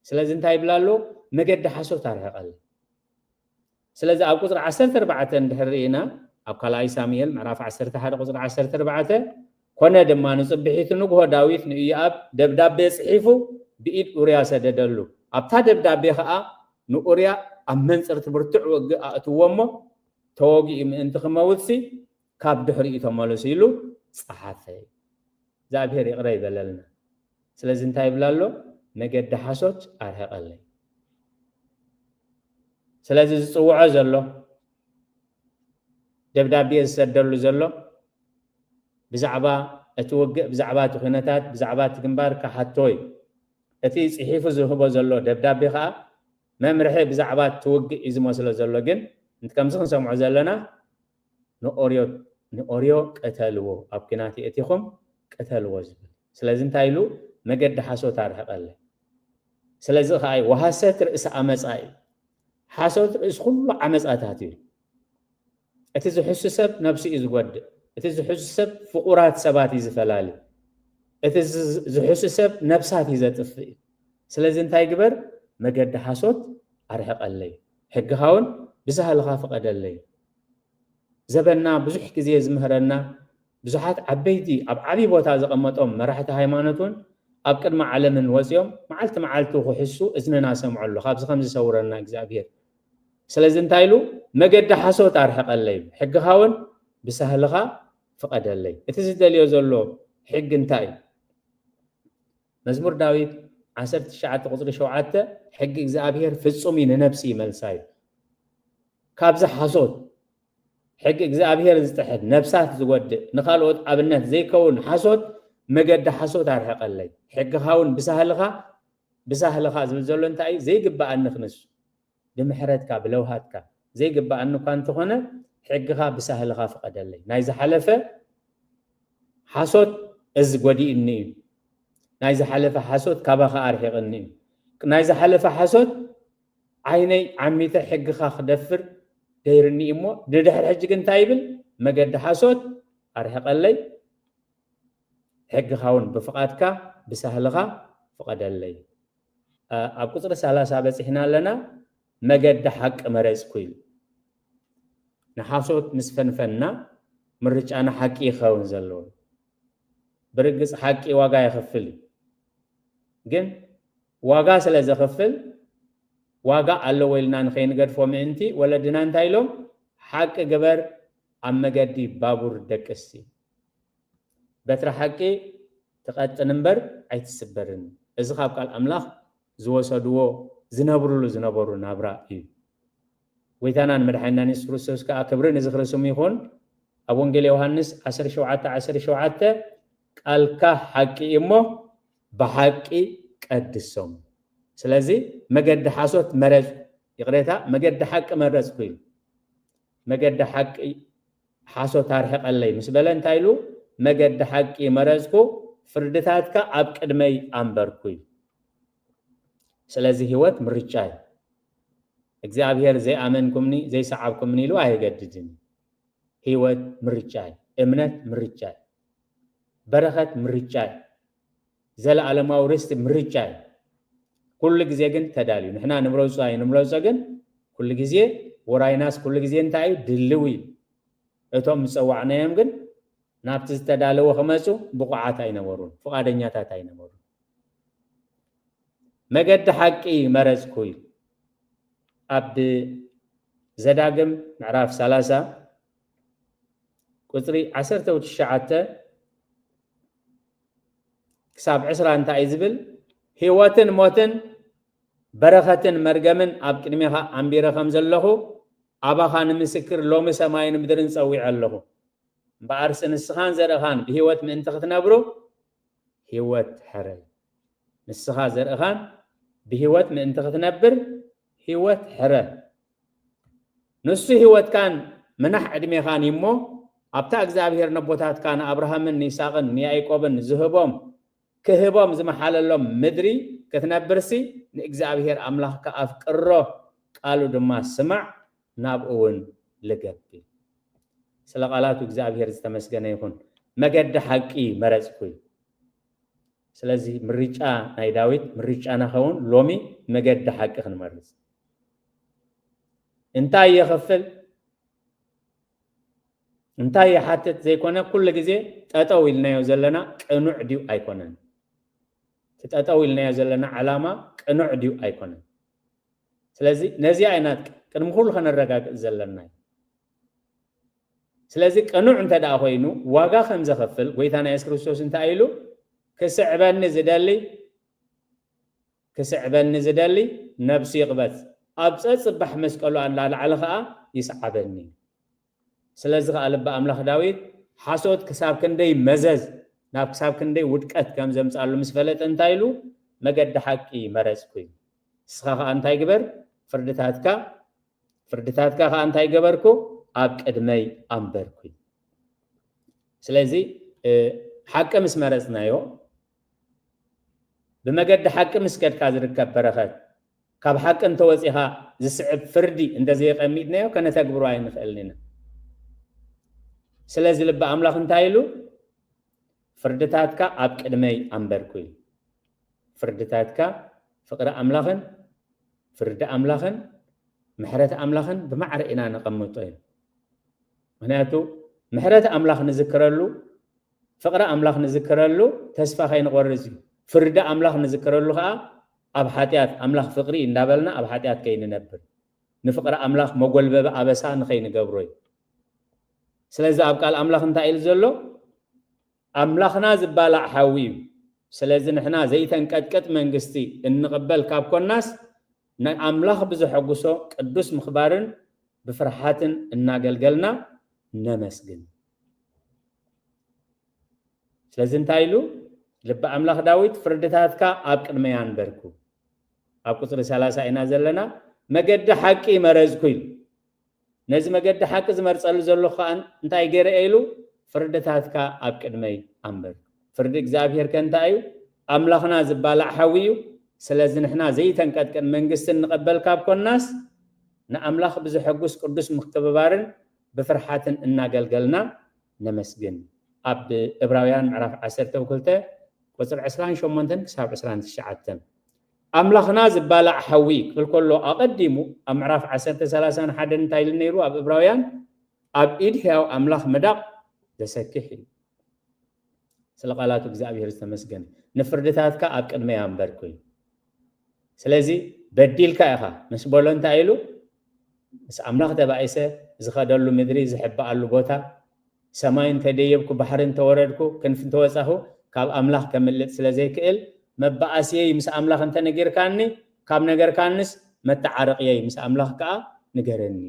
ስለዚ እንታይ ይብል ኣሎ? መገዲ ሓሶት ኣርሕቐለይ። ስለዚ ኣብ ቁጽሪ ዓሰርተ ኣርባዕተ እንድሕር ርኢና፣ ኣብ ካልኣይ ሳሙኤል ምዕራፍ ዓሰርተ ሓደ ቁጽሪ ዓሰርተ ኣርባዕተ፣ ኮነ ድማ ንጽብሒቱ ንግሆ ዳዊት ንኢዮኣብ ደብዳቤ ጽሒፉ ብኢድ ኡርያ ሰደደሉ። ኣብታ ደብዳቤ ኸኣ ንኡርያ ኣብ መንጽርቲ ብርቱዕ ውግእ ኣእትዎ እሞ፣ ተወጊኡ ምእንቲ ክመውትሲ ካብ ድሕሪኡ ተመለሱ ኢሉ ጸሓፈ። እግዚኣብሔር ይቕረ ይበለልና። ስለዚ እንታይ ይብል ኣሎ? መገዲ ሓሶት ኣርሕቐለይ። ስለዚ ዝጽውዖ ዘሎ፣ ደብዳቤ ዝሰደሉ ዘሎ ብዛዕባ እቲ ውግእ፣ ብዛዕባ እቲ ኩነታት፣ ብዛዕባ እቲ ግንባር ክሓቶ እዩ። እቲ ጽሒፉ ዝህቦ ዘሎ ደብዳቤ ኸኣ መምርሒ ብዛዕባ እቲ ውግእ እዩ ዝመስሎ ዘሎ። ግን ከምዚ ክንሰምዖ ዘለና ንኦርዮ፣ ንኦርዮ ቅተልዎ፣ ኣብ ኲናት የእቲኹም ቅተልዎ ዝብል። ስለዚ እንታይ ኢሉ? መገዲ ሓሶት ኣርሕቐለይ። ስለዚ ኸኣ እዩ፣ ወሐሰት ርእሰ ዓመጻ እዩ። ሓሶት ርእሲ ኩሉ ዓመጻታት እዩ። እቲ ዝሕሱ ሰብ ነብሱ እዩ ዝጎድእ። እቲ ዝሕሱ ሰብ ፍቑራት ሰባት እዩ ዝፈላሊ። እቲ ዝ-፣ ዝሕሱ ሰብ ነብሳት እዩ ዘጥፍእ እዩ። ስለዚ እንታይ ግበር? መገዲ ሓሶት ኣርሕቐለይ፣ ሕግኻ እውን ብሳህልኻ ፍቐደለይ። ዘበንና ብዙሕ ግዜ ዝምህረና፣ ብዙሓት ዓበይቲ ኣብ ዓቢ ቦታ ዘቐመጦም መራሕቲ ሃይማኖት እውን ኣብ ቅድሚ ዓለምን ወጺኦም መዓልቲ መዓልቲ ክሕሱ እዝንና ሰምዖ ኣሎ። ካብዚ ከም ዝሰውረና እግዚኣብሔር። ስለዚ እንታይ ኢሉ? መገዲ ሓሶት ኣርሕቐለይ፣ ሕግኻ እውን ብሳህልኻ ፍቐደለይ። እቲ ዝደልዮ ዘሎ ሕጊ እንታይ እዩ? መዝሙር ዳዊት ዓሰርተ ትሽዓተ ቁጽሪ ሸውዓተ፣ ሕጊ እግዚኣብሔር ፍጹም እዩ፣ ንነፍሲ ይመልሳ እዩ። ካብዚ ሓሶት፣ ሕጊ እግዚኣብሔር ዝጥሕስ፣ ነፍሳት ዝጎድእ፣ ንኻልኦት ኣብነት ዘይከውን ሓሶት፣ መገዲ ሓሶት ኣርሕቐለይ። ሕግኻ እውን ብሳህልኻ፣ ብሳህልኻ ዝብል ዘሎ እንታይ እዩ? ዘይግብኣኒ ክንሱ፣ ብምሕረትካ፣ ብለውሃትካ፣ ዘይግብኣኒ እኳ እንተኾነ፣ ሕግኻ ብሳህልኻ ፍቐደለይ። ናይ ዝሓለፈ ሓሶት እዚ ጎዲእኒ እዩ። ናይ ዝሓለፈ ሓሶት ካባኻ ኣርሒቕኒ እዩ። ናይ ዝሓለፈ ሓሶት ዓይነይ ዓሚተ ሕግኻ ክደፍር ገይርኒ እዩ እሞ፣ ንድሕሪ ሕጂ ግን እንታይ ይብል? መገዲ ሓሶት ኣርሕቐለይ፣ ሕግኻ እውን ብፍቓድካ ብሳህልኻ ፍቐደለይ። ኣ-፣ ኣብ ቁጽሪ ሰላሳ በጺሕና ኣለና። መገዲ ሓቂ መረጽኩ ኢሉ። ንሓሶት ምስ ፈንፈንና፣ ምርጫና ሓቂ ይኸውን ዘለዎ። ብርግጽ ሓቂ ዋጋ የኽፍል እዩ። ግን ዋጋ ስለ ዘኽፍል፣ ዋጋ ኣለዎ ኢልና ንኸይንገድፎ ምእንቲ፣ ወለድና እንታይ ኢሎም? ሓቂ ግበር፣ ኣብ መገዲ ባቡር ደቅስ። በትሪ ሓቂ ትቐጥን እምበር ኣይትስበርን። እዚ ካብ ቃል ኣምላኽ ዝወሰድዎ፣ ዝነብርሉ ዝነበሩ ናብራ እዩ። ጎይታናን መድሓኒናን የሱስ ክርስቶስ ከኣ፣ ክብሪ ንዝኽሪ ስሙ ይኹን፣ ኣብ ወንጌል ዮሃንስ ዓሰርተ ሸውዓተ ዓሰርተ ሸውዓተ፣ "ቃልካ ሓቂ እዩ እሞ ብሓቂ ቀድሶም።" ስለዚ መገዲ ሓሶት መረጽኩ፣ ይቕሬታ፣ መገዲ ሓቂ መረጽኩ ኢሉ። መገዲ ሓቂ ሓሶት ኣርሕቐለይ ምስ በለ እንታይ ኢሉ? "መገዲ ሓቂ መረጽኩ፣ ፍርድታትካ ኣብ ቅድመይ ኣንበርኩ" ኢሉ። ስለዚ ህይወት ምርጫ እዩ። እግዚኣብሔር ዘይኣመንኩምኒ፣ ዘይሰዓብኩምኒ ኢሉ ኣየገድድን። ህይወት ምርጫ እዩ። እምነት ምርጫ እዩ። በረኸት ምርጫ እዩ። ዘለኣለማዊ ርስቲ ምርጫ እዩ። ኩሉ ግዜ ግን ተዳልዩ። ንሕና ንምረጾ ኣይንምረጾ ግን ኩሉ ግዜ፣ ውራይናስ ኩሉ ግዜ እንታይ እዩ? ድልው እዩ። እቶም ዝጸዋዕናዮም ግን ናብቲ ዝተዳለወ ክመጹ ብቑዓት ኣይነበሩን፣ ፍቓደኛታት ኣይነበሩን። መገዲ ሓቂ መረጽኩ እዩ። ኣብ ዘዳግም ምዕራፍ ሰላሳ ቁጽሪ ዓሰርተ ትሽዓተ ክሳብ ዕስራ እንታይ እዩ ዝብል? "ህይወትን ሞትን በረኸትን መርገምን ኣብ ቅድሜኻ ኣንቢረ ከም ዘለኹ፣ ኣባኻ ንምስክር ሎሚ ሰማይን ምድርን ጸዊዐ ኣለኹ። እምበኣርሲ ንስኻን ዘርእኻን ብህይወት ምእንቲ ክትነብሩ፣ ህይወት ሕረ። ንስኻ ዘርእኻን ብህይወት ምእንቲ ክትነብር፣ ህይወት ሕረ። ንሱ ህይወትካን ምናሕ ዕድሜኻን እዩ እሞ፣ ኣብታ እግዚኣብሔር ነቦታትካ ንኣብርሃምን ንይስሐቅን ንያዕቆብን ዝህቦም ክህቦም ዝመሓለሎም ምድሪ ክትነብርሲ ንእግዚኣብሔር ኣምላኽካ ኣፍቅሮ፣ ቃሉ ድማ ስማዕ፣ ናብኡ እውን ልገብ። ስለ ቃላቱ እግዚኣብሔር ዝተመስገነ ይኹን። መገዲ ሓቂ መረጽኩ እዩ። ስለዚ ምርጫ ናይ ዳዊት ምርጫና ኸውን ሎሚ መገዲ ሓቂ ክንመርጽ። እንታይ የኸፍል እንታይ ይሓትት ዘይኮነ ኩሉ ግዜ ጠጠው ኢልናዮ ዘለና ቅኑዕ ድዩ ኣይኮነን? እቲ ጠጠው ኢልናዮ ዘለና ዓላማ ቅኑዕ ድዩ ኣይኮነን? ስለዚ ነዚኣ ኢና ቅድሚ ኩሉ ከነረጋግጽ ዘለና እዩ። ስለዚ ቅኑዕ እንተ ደኣ ኮይኑ ዋጋ ከም ዘኸፍል ጎይታና የሱስ ክርስቶስ እንታይ ኢሉ? ክስዕበኒ ዝደሊ ክስዕበኒ ዝደሊ ነብሱ ይቕበጽ፣ ኣብ ጸጽባሕ መስቀሉ ኣላልዓሊ ኸኣ ይስዓበኒ። ስለዚ ኸኣ ልቢ ኣምላኽ ዳዊት ሓሶት ክሳብ ክንደይ መዘዝ ናብ ክሳብ ክንደይ ውድቀት ከም ዘምጻሉ ምስ ፈለጠ እንታይ ኢሉ? መገዲ ሓቂ መረጽኩ እዩ። ንስኻ ኸኣ እንታይ ግበር? ፍርድታትካ ፍርድታትካ ኸኣ እንታይ ገበርኩ? ኣብ ቅድመይ ኣንበርኩ። ስለዚ ሓቂ ምስ መረጽናዮ ብመገዲ ሓቂ ምስ ከድካ ዝርከብ በረኸት ካብ ሓቂ እንተወፂኻ ዝስዕብ ፍርዲ እንተዘየቐሚጥናዮ ከነተግብሮ ኣይንኽእልን ኢና። ስለዚ ልቢ ኣምላኽ እንታይ ኢሉ? ፍርድታትካ ኣብ ቅድመይ ኣንበርኩ እዩ። ፍርድታትካ ፍቕሪ ኣምላኽን ፍርዲ ኣምላኽን ምሕረት ኣምላኽን ብማዕረ ኢና ነቐምጦ እዩ። ምክንያቱ ምሕረት ኣምላኽ ንዝክረሉ ፍቕሪ ኣምላኽ ንዝክረሉ ተስፋ ከይንቆርጽ እዩ። ፍርዲ ኣምላኽ ንዝክረሉ ከዓ ኣብ ሓጢኣት ኣምላኽ ፍቕሪ እንዳበልና ኣብ ሓጢኣት ከይንነብር ንፍቕሪ ኣምላኽ መጎልበቢ ኣበሳ ንኸይንገብሮ እዩ። ስለዚ ኣብ ቃል ኣምላኽ እንታይ ኢሉ ዘሎ? ኣምላኽና ዝባላዕ ሓዊ እዩ። ስለዚ ንሕና ዘይተንቀጥቅጥ መንግስቲ እንቕበል ካብ ኮናስ ንኣምላኽ ብዘሐጉሶ ቅዱስ ምኽባርን ብፍርሓትን እናገልገልና ነመስግን። ስለዚ እንታይ ኢሉ? ልቢ ኣምላኽ ዳዊት ፍርድታትካ ኣብ ቅድመይ ኣንበርኩ። ኣብ ቁፅሪ ሰላሳ ኢና ዘለና። መገዲ ሓቂ መረፅኩ ኢሉ። ነዚ መገዲ ሓቂ ዝመርፀሉ ዘለኹ ከዓ እንታይ ገይረ ኢሉ? ፍርድታትካ ኣብ ቅድመይ ኣንበርኩ። ፍርዲ እግዚኣብሔር ከ እንታይ እዩ? ኣምላኽና ዝባላዕ ሓዊ እዩ። ስለዚ ንሕና ዘይተንቀጥቅን መንግስቲ እንቐበል ካብ ኮናስ ንኣምላኽ ብዘሐጉስ ቅዱስ ምክብባርን ብፍርሓትን እናገልገልና ነመስግን። ኣብ እብራውያን ምዕራፍ ዓሰርተ ክልተ ቁፅሪ ዕስራን ሸሞንተን ክሳብ ዕስራን ትሽዓተን ኣምላኽና ዝባላዕ ሓዊ ክብል ከሎ ኣቐዲሙ ኣብ ምዕራፍ ዓሰርተ ሰላሳን ሓደን እንታይ ኢሉ ነይሩ? ኣብ እብራውያን ኣብ ኢድ ሕያው ኣምላኽ ምዳቕ ዘሰክሕ እዩ። ስለ ቃላቱ እግዚኣብሔር ዝተመስገነ። ንፍርድታትካ ኣብ ቅድመይ ኣንበርኩ እዩ። ስለዚ በዲልካ ኢኻ ምስ በሎ እንታይ ኢሉ? ምስ ኣምላኽ ተባኢሰ ዝኸደሉ ምድሪ ዝሕብኣሉ ቦታ ሰማይ እንተደየብኩ ባሕሪ እንተወረድኩ ክንፊ እንተወጻኹ ካብ ኣምላኽ ከምልጥ ስለ ዘይክእል መባኣስየይ ምስ ኣምላኽ እንተነጊርካኒ ካብ ነገርካንስ መተዓረቕየይ ምስ ኣምላኽ ከኣ ንገረኒ።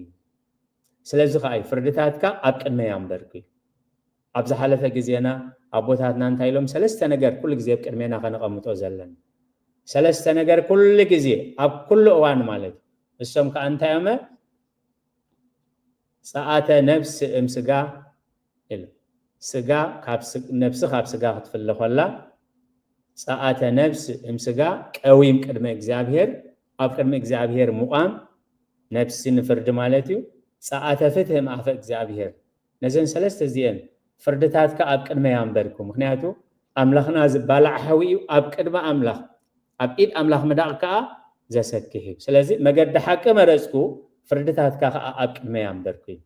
ስለዚ ከኣ እዩ ፍርድታትካ ኣብ ቅድመይ ኣንበርኩ እዩ። ኣብ ዝሓለፈ ግዜና ኣቦታትና እንታይ ኢሎም ሰለስተ ነገር ኩሉ ግዜ ኣብ ቅድሜና ከነቐምጦ ዘለና ሰለስተ ነገር ኩሉ ግዜ ኣብ ኩሉ እዋን ማለት እዩ። እሶም ከኣ እንታይ እዮመ ጸኣተ ነብስ እም ስጋ ኢሉ ስጋ ካብ ነብሲ ካብ ስጋ ክትፍለ ኮላ ጸኣተ ነብስ እም ስጋ ቀዊም ቅድመ እግዚኣብሔር ኣብ ቅድሚ እግዚኣብሔር ምቋም ነብሲ ንፍርዲ ማለት እዩ። ጸኣተ ፍትህ እም ኣፈ እግዚኣብሔር ነዘን ሰለስተ እዚአን ፍርድታትካ ኣብ ቅድመይ ኣንበርኩ። ምክንያቱ ኣምላኽና ዝባላዕ ሓዊ እዩ። ኣብ ቅድሚ ኣምላኽ ኣብ ኢድ ኣምላኽ ምዳቕ ከኣ ዘሰክሕ እዩ። ስለዚ መገዲ ሓቂ መረጽኩ፣ ፍርድታትካ ከኣ ኣብ ቅድመይ ኣንበርኩ እዩ።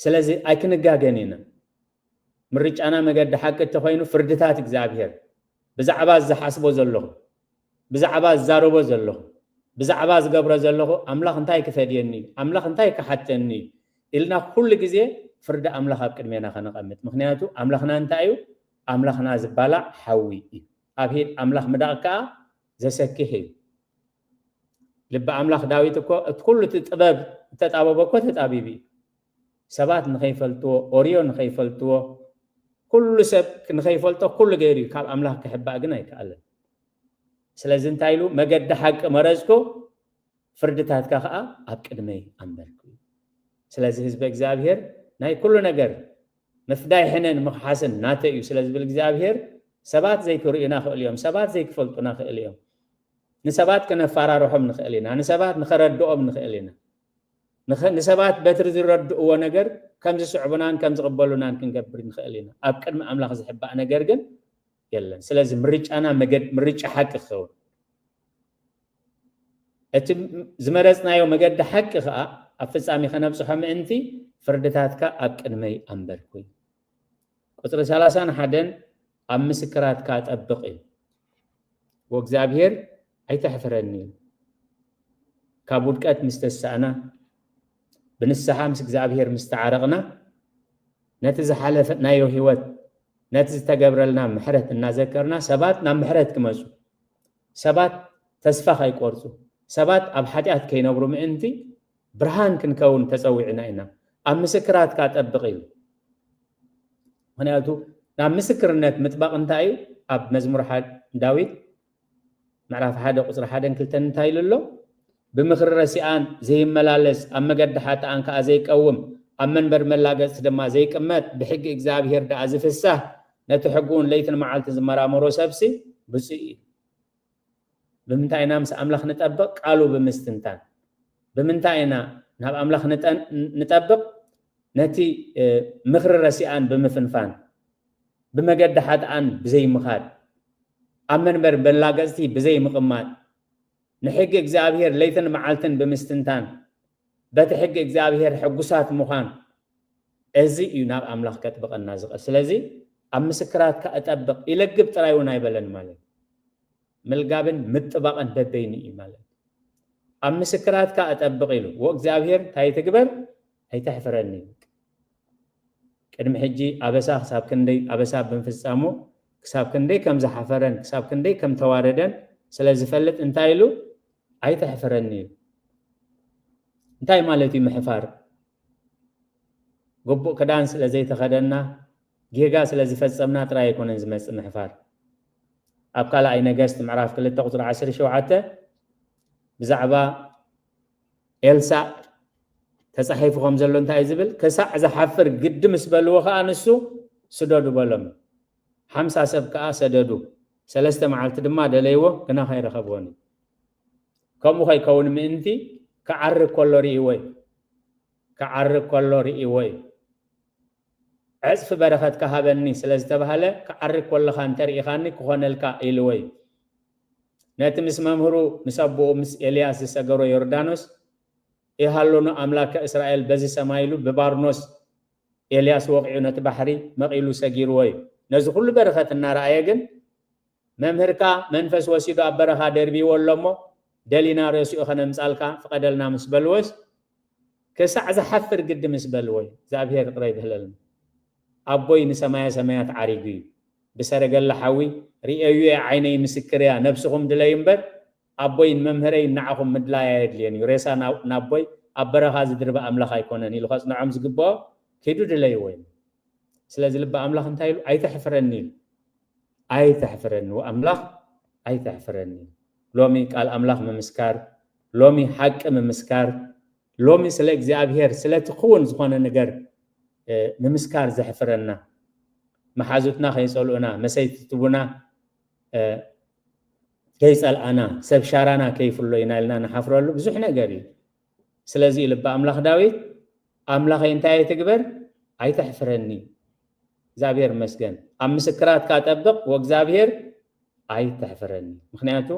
ስለዚ ኣይክንጋገን ኢና። ምርጫና መገዲ ሓቂ እንተኾይኑ ፍርድታት እግዚኣብሔር ብዛዕባ ዝሓስቦ ዘለኹ ብዛዕባ ዝዛረቦ ዘለኹ ብዛዕባ ዝገብሮ ዘለኹ ኣምላኽ እንታይ ክፈድየኒ እዩ ኣምላኽ እንታይ ክሓተኒ እዩ ኢልና ኩሉ ግዜ ፍርዲ ኣምላኽ ኣብ ቅድሜና ከነቐምጥ ምክንያቱ ኣምላኽና እንታይ እዩ ኣምላኽና ዝባላዕ ሓዊ እዩ ኣብ ሄድ ኣምላኽ ምዳቕ ከዓ ዘሰክሕ እዩ ልቢ ኣምላኽ ዳዊት እኮ እቲ ኩሉ እቲ ጥበብ እተጣበበ እኮ ተጣቢቡ እዩ ሰባት ንኸይፈልጥዎ ኦርዮ ንኸይፈልጥዎ ኩሉ ሰብ ንኸይፈልጦ ኩሉ ገይሩ እዩ ካብ ኣምላኽ ክሕባእ ግን ኣይከኣለን ስለዚ እንታይ ኢሉ መገዲ ሓቂ መረፅኩ ፍርድታትካ ከዓ ኣብ ቅድመይ ኣንበርኩ እዩ ስለዚ ህዝቢ እግዚኣብሔር ናይ ኩሉ ነገር ምፍዳይ ሕነን ምኽሓስን ናተይ እዩ ስለ ዝብል እግዚኣብሔር፣ ሰባት ዘይክርእዩና ክእል እዮም፣ ሰባት ዘይክፈልጡና ክእል እዮም። ንሰባት ክነፈራርሖም ንኽእል ኢና፣ ንሰባት ንኸረድኦም ንኽእል ኢና። ንኸ-፣ ንሰባት በትሪ ዝረድእዎ ነገር ከም ዝስዕቡናን ከም ዝቕበሉናን ክንገብር ንኽእል ኢና። ኣብ ቅድሚ ኣምላኽ ዝሕባእ ነገር ግን የለን። ስለዚ ምርጫና መገድ-፣ ምርጫ ሓቂ ክኸውን፣ እቲ ዝመረጽናዮ መገዲ ሓቂ ኸኣ ኣብ ፍጻሜ ከነብጽሖ ምእንቲ፣ ፍርድታትካ ኣብ ቅድመይ ኣንበርኩ። ቁጽሪ ሰላሳን ሓደን፣ ኣብ ምስክራትካ ጠብቕ እዩ። ወእግዚኣብሔር ኣይተሕፍረኒ እዩ። ካብ ውድቀት ምስ ተሳእና፣ ብንስሓ ምስ እግዚኣብሔር ምስ ተዓረቕና፣ ነቲ ዝሓለፈናዮ ህይወት፣ ነቲ ዝተገብረልና ምሕረት እናዘከርና፣ ሰባት ናብ ምሕረት ክመጹ፣ ሰባት ተስፋ ከይቆርጹ፣ ሰባት ኣብ ሓጢኣት ከይነብሩ ምእንቲ፣ ብርሃን ክንከውን ተጸዊዕና ኢና። ኣብ ምስክራትካ ጠብቕ ኢሉ። ምኽንያቱ ናብ ምስክርነት ምጥባቕ እንታይ እዩ? ኣብ መዝሙር ሓ-፣ ዳዊት ምዕራፍ ሓደ ቁጽሪ ሓደን ክልተን እንታይ ኢሉ ኣሎ? "ብምኽሪ ረሲኣን ዘይመላለስ፣ ኣብ መገዲ ሓጥኣን ከኣ ዘይቀውም፣ ኣብ መንበር መላገጽቲ ድማ ዘይቅመጥ፣ ብሕጊ እግዚኣብሔር ደኣ ዝፍሳህ፣ ነቲ ሕጉ እውን ለይትን መዓልትን ዝመራመሮ ሰብሲ ብፁዕ እዩ።" ብምንታይ ኢና ምስ ኣምላኽ ንጠብቕ? ቃሉ ብምስትንታን። ብምንታይ ኢና ናብ ኣምላኽ ንጠን-፣ ንጠብቕ? ነቲ፣ እ፣ ምኽሪ ረሲኣን ብምፍንፋን፣ ብመገዲ ሓጥኣን ብዘይምኻድ፣ ኣብ መንበር መላገጽቲ ብዘይምቕማጥ፣ ንሕጊ እግዚኣብሔር ለይትን መዓልትን ብምስትንታን፣ በቲ ሕጊ እግዚኣብሔር ሕጉሳት ምዃን፣ እዚ እዩ ናብ ኣምላኽ ከጥብቐና ዝኽእል። ስለዚ ኣብ ምስክራትካ እጠብቕ፣ ይለግብ ጥራይ እውን ኣይበለን ማለት እዩ። ምልጋብን ምጥባቕን በበይኑ እዩ ማለት እዩ። ኣብ ምስክራትካ እጠብቕ ኢሉ። ወእግዚኣብሔር እንታይ ትግበር? ኣይተሕፍረኒ። ቅድሚ ሕጂ ኣበሳ ክሳብ ክንደይ ኣበሳ ብምፍጻሙ፣ ክሳብ ክንደይ ከም ዝሓፈረን ክሳብ ክንደይ ከም ተዋረደን ስለ ዝፈልጥ እንታይ ኢሉ? "ኣይተሕፍረኒ" ኢሉ። እንታይ ማለት እዩ ምሕፋር? ግቡእ ክዳን ስለ ዘይተኸደና፣ ጌጋ ስለ ዝፈጸምና ጥራይ ኣይኮነን ዝመጽእ ምሕፋር። ኣብ ካልኣይ ነገስት ምዕራፍ ክልተ ቁጽሪ ዓሰርተ ሸውዓተ ብዛዕባ ኤልሳዕ ተጻሒፉ ከም ዘሎ እንታይ እዩ ዝብል? "ክሳዕ ዝሓፍር ግዲ ምስ በልዎ ከኣ ንሱ ስደዱ በሎም። ሓምሳ ሰብ ከኣ ሰደዱ። ሰለስተ መዓልቲ ድማ ደለይዎ፣ ግና ከይረኸብዎን እዩ። ከምኡ ከይከውን ምእንቲ ክዓርግ ከሎ ርእይዎ እዩ። ክዓርግ ከሎ ርእይዎ እዩ። ዕጽፊ በረኸት ከሃበኒ ስለ ዝተባህለ፣ ክዓርግ ከለኻ እንተርኢኻኒ ክኾነልካ" ኢልዎ እዩ። ነቲ ምስ መምህሩ ምስ ኣቦኡ ምስ ኤልያስ ዝሰገሮ ዮርዳኖስ፣ "ይሃሎኑ ኣምላከ እስራኤል በዚ ሰማይ" ኢሉ ብባርኖስ ኤልያስ ወቒዑ ነቲ ባሕሪ መቒሉ ሰጊርዎ እዩ። ነዚ ኩሉ በረኸት እናረኣየ ግን፣ "መምህርካ መንፈስ ወሲዱ ኣብ በረኻ ደርቢዎ ኣሎ እሞ፣ ደሊና ረሲኡ ኸነምጻልካ ፍቐደልና" ምስ በልዎስ፣ "ክሳዕ ዝሓፍር ግዲ" ምስ በልዎ እዩ። እግዚኣብሔር ይቕረ ይበለልና። ኣቦይ ንሰማየ ሰማያት ዓሪጉ እዩ። ብሰረገላ ሓዊ ርእየዮ እየ፣ ዓይነይ ምስክር እያ፣ ነብስኹም ድለዩ እምበር፣ ኣቦይ ንመምህረይ ንዓኹም ምድላይ ኣየድልየን እዩ። ሬሳ ና-፣ ናቦይ ኣብ በረኻ ዝድርበ ኣምላኽ ኣይኮነን ኢሉ ከጽንዖም ዝግብኦ ኪዱ ድለይዎ እዩ። ስለዚ ልቢ ኣምላኽ እንታይ ኢሉ? "ኣይተሕፍረኒ" ኢሉ። "ኣይተሕፍረኒ፣ ወኣምላኽ ኣይተሕፍረኒ" ኢሉ። ሎሚ ቃል ኣምላኽ ምምስካር፣ ሎሚ ሓቂ ምምስካር፣ ሎሚ ስለ እግዚኣብሔር፣ ስለቲ ክውን ዝኾነ ነገር፣ እ፣ ምምስካር ዘሕፍረና፣ መሓዙትና ከይጸልኡና፣ መሰይቲ ትቡና፣ እ፣ ከይጸልኣና፣ ሰብ ሻራና ከይፍሎ ኢና ኢልና ንሓፍረሉ ብዙሕ ነገር እዩ። ስለዚ እዩ ልቢ ኣምላኽ ዳዊት፣ "ኣምላኸይ እንታይ ኣይትግበር? ኣይተሕፍረኒ።" እግዚኣብሔር ይመስገን። "ኣብ ምስክራትካ ጠብቕ፣ ወእግዚኣብሔር ኣይተሕፍረኒ።" ምኽንያቱ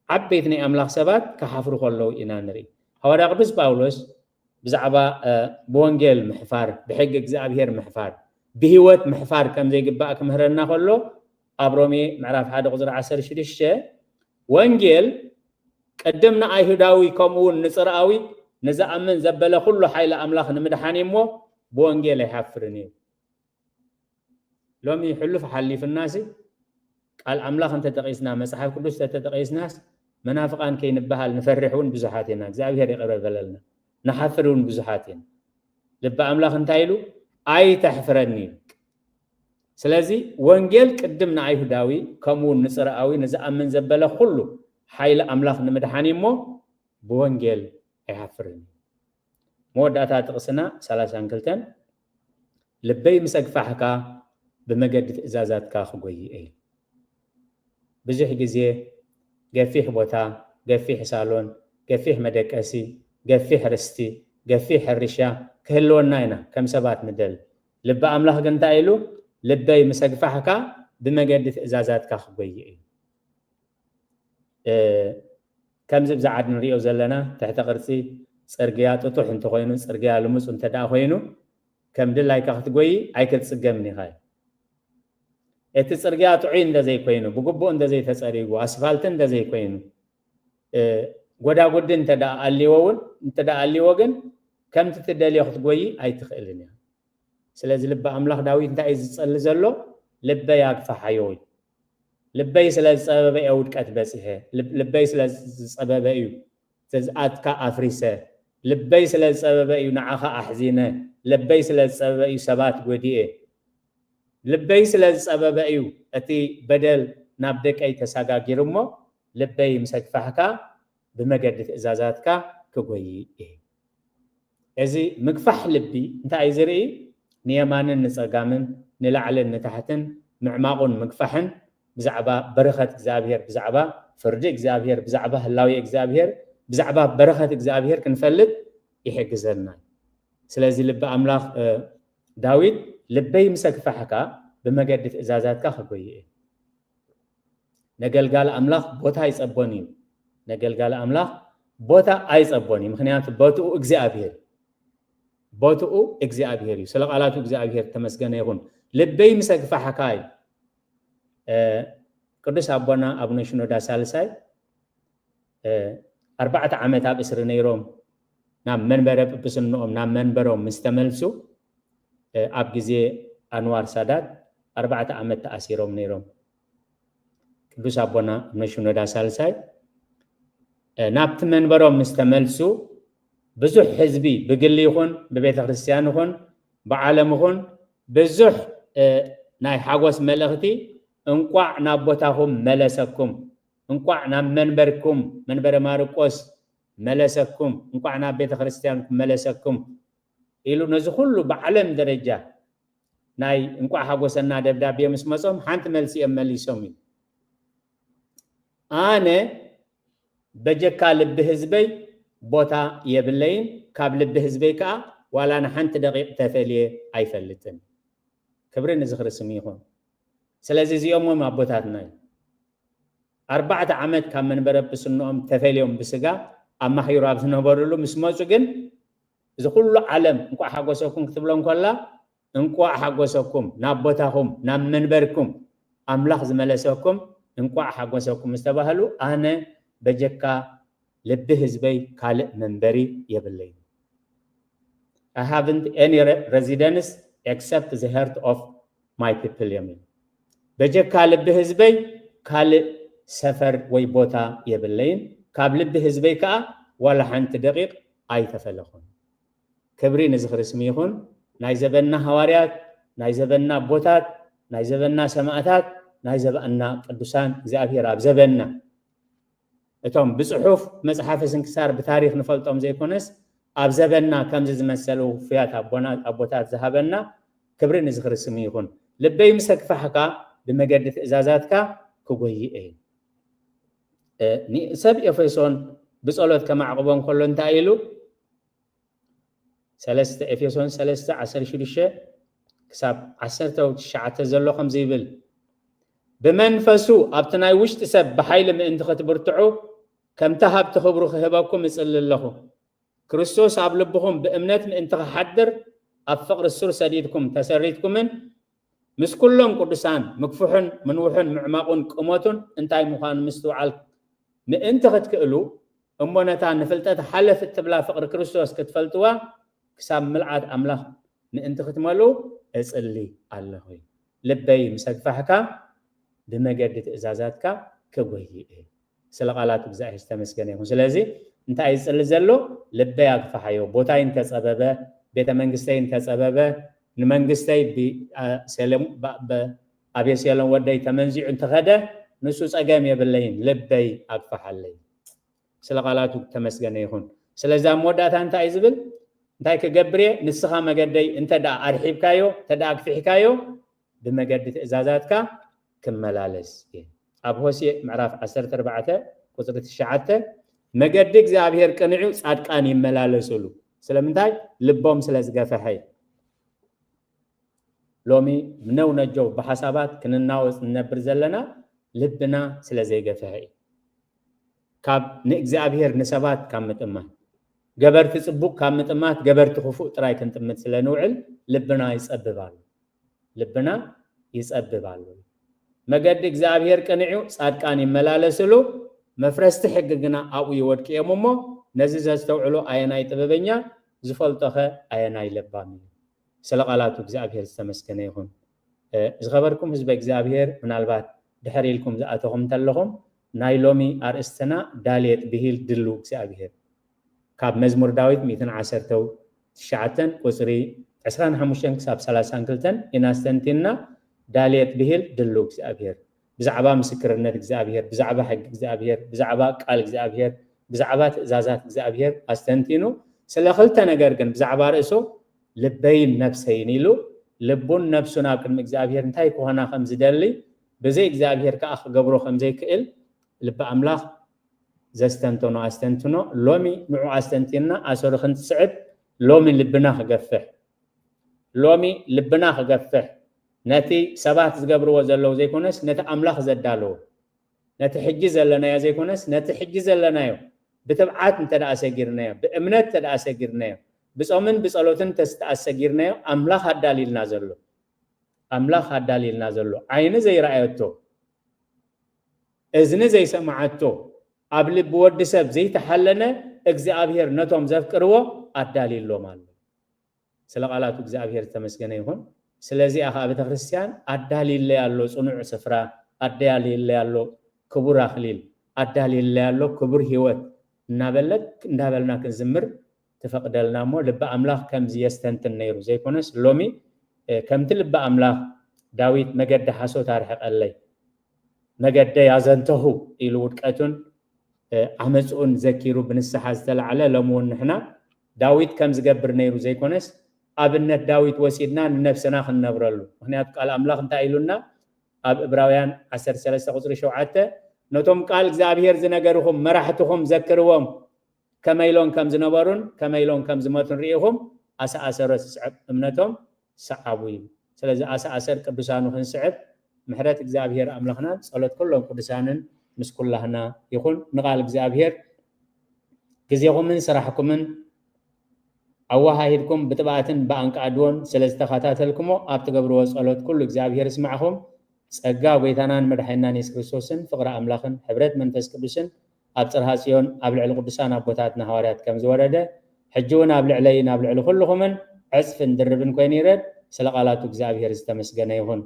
ዓበይቲ ናይ ኣምላኽ ሰባት ክሓፍሩ ከለዉ ኢና ንርኢ። ሃዋርያ ቅዱስ ጳውሎስ ብዛዕባ፣ እ፣ ብወንጌል ምሕፋር፣ ብሕጊ እግዚኣብሔር ምሕፋር፣ ብህይወት ምሕፋር ከም ዘይግባእ ክምህረና ከሎ፣ ኣብ ሮሜ ምዕራፍ ሓደ ቁጽሪ ዓሰርተ ሽዱሽተ፣ "ወንጌል ቅድም ንኣይሁዳዊ ከምኡ እውን ንጽርኣዊ ንዝኣምን ዘበለ ኩሉ ሓይሊ ኣምላኽ ንምድሓን እዩ እሞ፣ ብወንጌል ኣይሓፍርን እዩ።" ሎሚ ሕሉፍ ሓሊፍናሲ፣ ቃል ኣምላኽ እንተጠቒስና፣ መጽሓፍ ቅዱስ እንተተጠቒስናስ፣ መናፍቓን ከይንበሃል ንፈርሕ እውን ብዙሓት ኢና። እግዚኣብሔር ይቕረ በለልና። ንሓፍር እውን ብዙሓት ኢና። ልቢ ኣምላኽ እንታይ ኢሉ? "ኣይተሕፍረኒ" ኢሉ። ስለዚ ወንጌል ቅድም ንኣይሁዳዊ፣ ከምኡ እውን ንጽርኣዊ፣ ንዝኣምን ዘበለ ኩሉ ሓይሊ ኣምላኽ ንምድሓን እዩ እሞ፣ ብወንጌል ኣይሓፍርን እዩ። መወዳእታ ጥቕስና ሰላሳን ክልተን፣ ልበይ ምስ ኣግፋሕካ ብመገዲ ትእዛዛትካ ክጎይ እየ። ብዙሕ ግዜ ገፊሕ ቦታ፣ ገፊሕ ሳሎን፣ ገፊሕ መደቀሲ፣ ገፊሕ ርስቲ፣ ገፊሕ ሕርሻ ክህልወና ኢና ከም ሰባት ንደል። ልቢ ኣምላኽ ግን እንታይ ኢሉ? ልበይ ምስ ኣግፋሕካ ብመገዲ ትእዛዛትካ ክጎይ እዩ። ከምዚ ብዛዓድ ንሪኦ ዘለና ትሕተ ቅርፂ ፅርግያ ጥጡሕ እንተኮይኑ፣ ፅርግያ ልሙፅ እንተ ደኣ ኮይኑ፣ ከም ድላይካ ክትጎይ ኣይክትፅገምን ኢኻ እዩ። እቲ ፅርግያ ጥዑይ እንተዘይኮይኑ፣ ብግቡእ እንተዘይተፀሪጉ፣ ኣስፋልቲ እንተዘይኮይኑ፣ ጎዳጉዲ እንተ ደኣ ኣልዎ እውን እንተ ደኣ ኣልዎ ግን ከምቲ ትደልዮ ክትጎይ ኣይትኽእልን እያ። ስለዚ ልቢ ኣምላኽ ዳዊት እንታይ እዩ ዝጸሊ ዘሎ? ልበይ ኣግፋሓዮ እዩ። ልበይ ስለ ዝጸበበ እየ ውድቀት በጺሐ። ልብ- ልበይ ስለ ዝጸበበ እዩ ትዝኣትካ ኣፍሪሰ። ልበይ ስለ ዝጸበበ እዩ ንዓኻ ኣሕዚነ። ልበይ ስለ ዝጸበበ እዩ ሰባት ጎዲኤ። ልበይ ስለ ዝጸበበ እዩ እቲ በደል ናብ ደቀይ ተሰጋጊሩ እሞ ልበይ ምስ ኣግፋሕካ ብመገዲ ትእዛዛትካ ክጎይ እየ። እዚ ምግፋሕ ልቢ እንታይ እዩ ዝርኢ? ንየማንን ንጸጋምን፣ ንላዕልን ንታሕትን፣ ምዕማቑን ምግፋሕን፣ ብዛዕባ በረኸት እግዚኣብሔር፣ ብዛዕባ ፍርዲ እግዚኣብሔር፣ ብዛዕባ ህላዊ እግዚኣብሔር፣ ብዛዕባ በረኸት እግዚኣብሔር ክንፈልጥ ይሕግዘና። ስለዚ ልቢ ኣምላኽ ዳዊት፣ ልበይ ምስ ኣግፋሕካ ብመገዲ ትእዛዛትካ ክጎይ እየ። ነገልጋሊ ኣምላኽ ቦታ ኣይጸቦን እዩ። ነገልጋሊ ኣምላኽ ቦታ ኣይጸቦን እዩ። ምክንያቱ ቦትኡ እግዚኣብሔር እዩ። ቦትኡ እግዚኣብሔር እዩ። ስለ ቃላቱ እግዚኣብሔር ተመስገነ ይኹን። ልበይ ምስ ኣግፋሕካ እዩ። ቅዱስ ኣቦና ኣቡነ ሽኖዳ ሳልሳይ ኣርባዕተ ዓመት ኣብ እስሪ ነይሮም ናብ መንበረ ጵጵስንኦም ናብ መንበሮም ምስ ተመልሱ ኣብ ግዜ ኣንዋር ሳዳት ኣርባዕተ ዓመት ተኣሲሮም ነይሮም። ቅዱስ ኣቦና ኣቡነ ሽኖዳ ሳልሳይ ናብቲ መንበሮም ምስ ተመልሱ ብዙሕ ህዝቢ ብግሊ ይኹን ብቤተ ክርስቲያን ይኹን ብዓለም ይኹን ብዙሕ ናይ ሓጎስ መልእኽቲ እንቋዕ ናብ ቦታኹም መለሰኩም፣ እንቋዕ ናብ መንበርኩም መንበረ ማርቆስ መለሰኩም፣ እንቋዕ ናብ ቤተ ክርስቲያንኩም መለሰኩም ኢሉ ነዚ ኩሉ ብዓለም ደረጃ ናይ እንቋዕ ሓጎሰና ደብዳቤ ምስ መጾም ሓንቲ መልሲ እዮም መሊሶም እዩ። ኣነ በጀካ ልቢ ህዝበይ ቦታ የብለይን፣ ካብ ልቢ ህዝበይ ከዓ ዋላ ንሓንቲ ደቂቕ ተፈልየ ኣይፈልጥን። ክብሪ ንዝኽሪ ስም ይኹን። ስለዚ እዚኦም ኣቦታትና እዩ። ኣርባዕተ ዓመት ካብ መንበረ ጵስንኦም ተፈልዮም ብስጋ ኣማሒሩ ኣብ ዝነበሩሉ ምስ መፁ ግን እዚ ኩሉ ዓለም እንቋዕ ሓጎሰኩም ክትብሎ እንኮላ እንቋዕ ሓጎሰኩም ናብ ቦታኹም ናብ መንበርኩም ኣምላኽ ዝመለሰኩም እንቋዕ ሓጎሰኩም ዝተባህሉ ኣነ በጀካ ልቢ ህዝበይ ካልእ መንበሪ የብለይን። I haven't any residence except the heart of my people እዮም። በጀካ ልቢ ህዝበይ ካልእ ሰፈር ወይ ቦታ የብለይን። ካብ ልቢ ህዝበይ ከዓ ዋላ ሓንቲ ደቂቕ ኣይተፈለኹን። ክብሪ ንዝኽሪ ስም ይኹን። ናይ ዘበና ሃዋርያት፣ ናይ ዘበና ኣቦታት፣ ናይ ዘበና ሰማእታት፣ ናይ ዘበና ቅዱሳን እግዚኣብሔር ኣብ ዘበና እቶም ብጽሑፍ መጽሓፈ ስንክሳር ብታሪኽ ንፈልጦም ዘይኮነስ ኣብ ዘበና ከምዚ ዝመሰሉ ውፉያት ኣቦና ኣቦታት ዝሃበና ክብሪ ንዝኽሪ ስሙ ይኹን። ልበይ ምስ ኣግፋሕካ ብመገዲ ትእዛዛትካ ክጎይ እየ። እ፣ ኒ- ሰብ ኤፌሶን ብጸሎት ከማዕቕቦ እንከሎ እንታይ ኢሉ? ሰለስተ ኤፌሶን ሰለስተ ዓሰርተ ሽዱሽተ ክሳብ ዓሰርተ ትሽዓተ ዘሎ ከምዚ ይብል፣ ብመንፈሱ ኣብቲ ናይ ውሽጢ ሰብ ብሓይሊ ምእንቲ ክትብርትዑ ከምቲ ሃብቲ ክብሩ ክህበኩም እጽሊ ኣለኹ። ክርስቶስ ኣብ ልብኹም ብእምነት ምእንቲ ክሓድር ኣብ ፍቕሪ ሱር ሰዲድኩም ተሰሪትኩምን ምስ ኩሎም ቅዱሳን ምግፍሑን ምንውሑን ምዕማቑን ቁመቱን እንታይ ምዃኑ ምስትውዓል ምእንቲ ክትክእሉ እሞ ነታ ንፍልጠት ሓለፍ እትብላ ፍቕሪ ክርስቶስ ክትፈልጥዋ ክሳብ ምልዓት ኣምላኽ ምእንቲ ክትመልኡ እጽሊ ኣለኹ። ልበይ ምስ ኣግፋሕካ ብመገዲ ትእዛዛትካ ክጎይ እየ። ስለ ቃላት እግዚኣብሔር ዝተመስገነ ይኹን። ስለዚ እንታይ እዩ ዝጽሊ ዘሎ? ልበይ ኣግፋሓዮ። ቦታይ እንተጸበበ፣ ቤተ መንግስተይ እንተጸበበ፣ ንመንግስተይ ብ- አ- ሴሎም- ባ- በ- ኣቤሴሎም ወደይ ተመንዚዑ እንተኸደ ንሱ ጸገም የብለይን። ልበይ ኣግፋሓለይ። ስለ ቃላቱ ተመስገነ ይኹን። ስለዚ ኣብ መወዳእታ እንታይ እዩ ዝብል? እንታይ ክገብር እየ? ንስኻ መገደይ እንተ ደኣ ኣርሒብካዮ፣ እንተ ደኣ ኣግፊሕካዮ፣ ብመገዲ ትእዛዛትካ ክመላለስ እየ። ኣብ ሆሴዕ ምዕራፍ ዓሰርተ ኣርባዕተ ቁጽሪ ትሽዓተ፣ መገዲ እግዚኣብሔር ቅንዕ እዩ፣ ጻድቃን ይመላለሱሉ። ስለምንታይ? ልቦም ስለ ዝገፈሐ እዩ። ሎሚ ነው ነጀው ብሓሳባት ክንናወጽ ንነብር ዘለና ልብና ስለ ዘይገፈሐ እዩ። ካብ ንእግዚኣብሔር ንሰባት ካብ ምጥማት፣ ገበርቲ ጽቡቕ ካብ ምጥማት፣ ገበርቲ ክፉእ ጥራይ ክንጥምት ስለ ንውዕል ልብና ይጸብብ ኣሎ። ልብና ይጸብብ ኣሎ። መገዲ እግዚኣብሔር ቅንዕ እዩ፣ ጻድቃን ይመላለስሉ። መፍረስቲ ሕጊ ግና ኣብኡ ይወድቁ እዮም እሞ፣ ነዚ ዘስተውዕሎ ኣየናይ ጥበበኛ፣ ዝፈልጦኸ ኣየናይ ለባም እዩ? ስለ ቃላቱ እግዚኣብሔር ዝተመስገነ ይኹን። እ፣ ዝኸበርኩም ህዝበ እግዚኣብሔር፣ ምናልባት ድሕር ኢልኩም ዝኣተኹም እንተለኹም፣ ናይ ሎሚ ኣርእስትና ዳሌጥ ብሂል ድሉ እግዚኣብሔር። ካብ መዝሙር ዳዊት ሚእትን ዓሰርተው ትሽዓተን ቁጽሪ ዕስራን ሓሙሽተን ክሳብ ሰላሳን ክልተን ኢና ኣስተንቲንና። ዳሌጥ ብሂል ድሉ እግዚኣብሔር። ብዛዕባ ምስክርነት እግዚኣብሔር፣ ብዛዕባ ሕጊ እግዚኣብሔር፣ ብዛዕባ ቃል እግዚኣብሔር፣ ብዛዕባ ትእዛዛት እግዚኣብሔር ኣስተንቲኑ። ስለ ክልተ ነገር ግን ብዛዕባ ርእሱ ልበይን ነፍሰይን ኢሉ ልቡን ነፍሱን ኣብ ቅድሚ እግዚኣብሔር እንታይ ክኾና ከም ዝደሊ፣ ብዘይ እግዚኣብሔር ከኣ ክገብሮ ከም ዘይክእል ልቢ ኣምላኽ ዘስተንተኖ ኣስተንትኖ ሎሚ ንዑ ኣስተንቲንና ኣሰሩ ክንስዕብ ሎሚ ልብና ክገፍሕ፣ ሎሚ ልብና ክገፍሕ፣ ነቲ ሰባት ዝገብርዎ ዘለዉ ዘይኮነስ ነቲ ኣምላኽ ዘዳለዎ፣ ነቲ ሕጂ ዘለናዮ ዘይኮነስ ነቲ ሕጂ ዘለናዮ ብትብዓት እንተ ደኣ ሰጊርናዮ፣ ብእምነት እንተ ደኣ ሰጊርናዮ፣ ብጾምን ብጸሎትን እንተ ደኣ ሰጊርናዮ፣ ኣምላኽ ኣዳልዩልና ዘሎ፣ ኣምላኽ ኣዳልዩልና ዘሎ፣ ዓይኒ ዘይረኣየቶ፣ እዝኒ ዘይሰማዓቶ፣ ኣብ ልቢ ወዲ ሰብ ዘይተሓለነ እግዚኣብሔር ነቶም ዘፍቅርዎ ኣዳልዩሎም ኣሎ። ስለ ቃላቱ እግዚኣብሔር ዝተመስገነ ይኹን። ስለዚኣ ኸዓ ቤተ ክርስቲያን ኣዳልዩለይ ኣሎ ጽኑዕ ስፍራ፣ ኣዳልዩለይ ኣሎ ክቡር ኣኽሊል፣ ኣዳልዩለይ ኣሎ ክቡር ህይወት እናበለት፣ እንዳበልና ክንዝምር ትፈቕደልና እሞ፣ ልቢ ኣምላኽ ከምዚ የስተንትን ነይሩ ዘይኮነስ፣ ሎሚ፣ እ፣ ከምቲ ልቢ ኣምላኽ ዳዊት "መገዲ ሓሶት ኣርሕቐለይ፣ መገደይ ኣዘንተኹ" ኢሉ ውድቀቱን፣ እ፣ ዓመፅኡን ዘኪሩ ብንስሓ ዝተላዕለ፣ ሎሚ እውን ንሕና ዳዊት ከም ዝገብር ነይሩ ዘይኮነስ፣ ኣብነት ዳዊት ወሲድና ንነብስና ክንነብረሉ። ምኽንያቱ ቃል ኣምላኽ እንታይ ኢሉና? ኣብ ዕብራውያን ዓሰርተ ሰለስተ ቁጽሪ ሸውዓተ፣ "ነቶም ቃል እግዚኣብሔር ዝነገርኹም መራሕትኹም ዘክርዎም፣ ከመይ ኢሎም ከም ዝነበሩን ከመይ ኢሎም ከም ዝመቱን ርኢኹም፣ ኣሰኣሰሮ ስዕብ እምነቶም ሰዓቡ" እዩ። ስለዚ ኣሰኣሰር ቅዱሳኑ ክንስዕብ ምሕረት እግዚኣብሔር ኣምላኽናን ጸሎት ኩሎም ቅዱሳንን ምስ ኩላህና ይኹን። ንቃል እግዚኣብሔር ግዜኹምን ስራሕኩምን ኣወሃሂድኩም ብጥብኣትን ብኣንቃዕድዎን ስለ ዝተኸታተልኩሞ፣ ኣብ ትገብርዎ ጸሎት ኩሉ እግዚኣብሔር ይስማዕኹም። ጸጋ ጐይታናን መድሓኒናን የሱስ ክርስቶስን ፍቕሪ ኣምላኽን ሕብረት መንፈስ ቅዱስን ኣብ ጽርሃ ጽዮን ኣብ ልዕሊ ቅዱሳን ኣቦታትና ሃዋርያት ከም ዝወረደ፣ ሕጂ እውን ኣብ ልዕለይን ኣብ ልዕሊ ኩልኹምን ዕጽፍን ድርብን ኮይኑ ይረድ። ስለ ቃላቱ እግዚኣብሔር ዝተመስገነ ይኹን።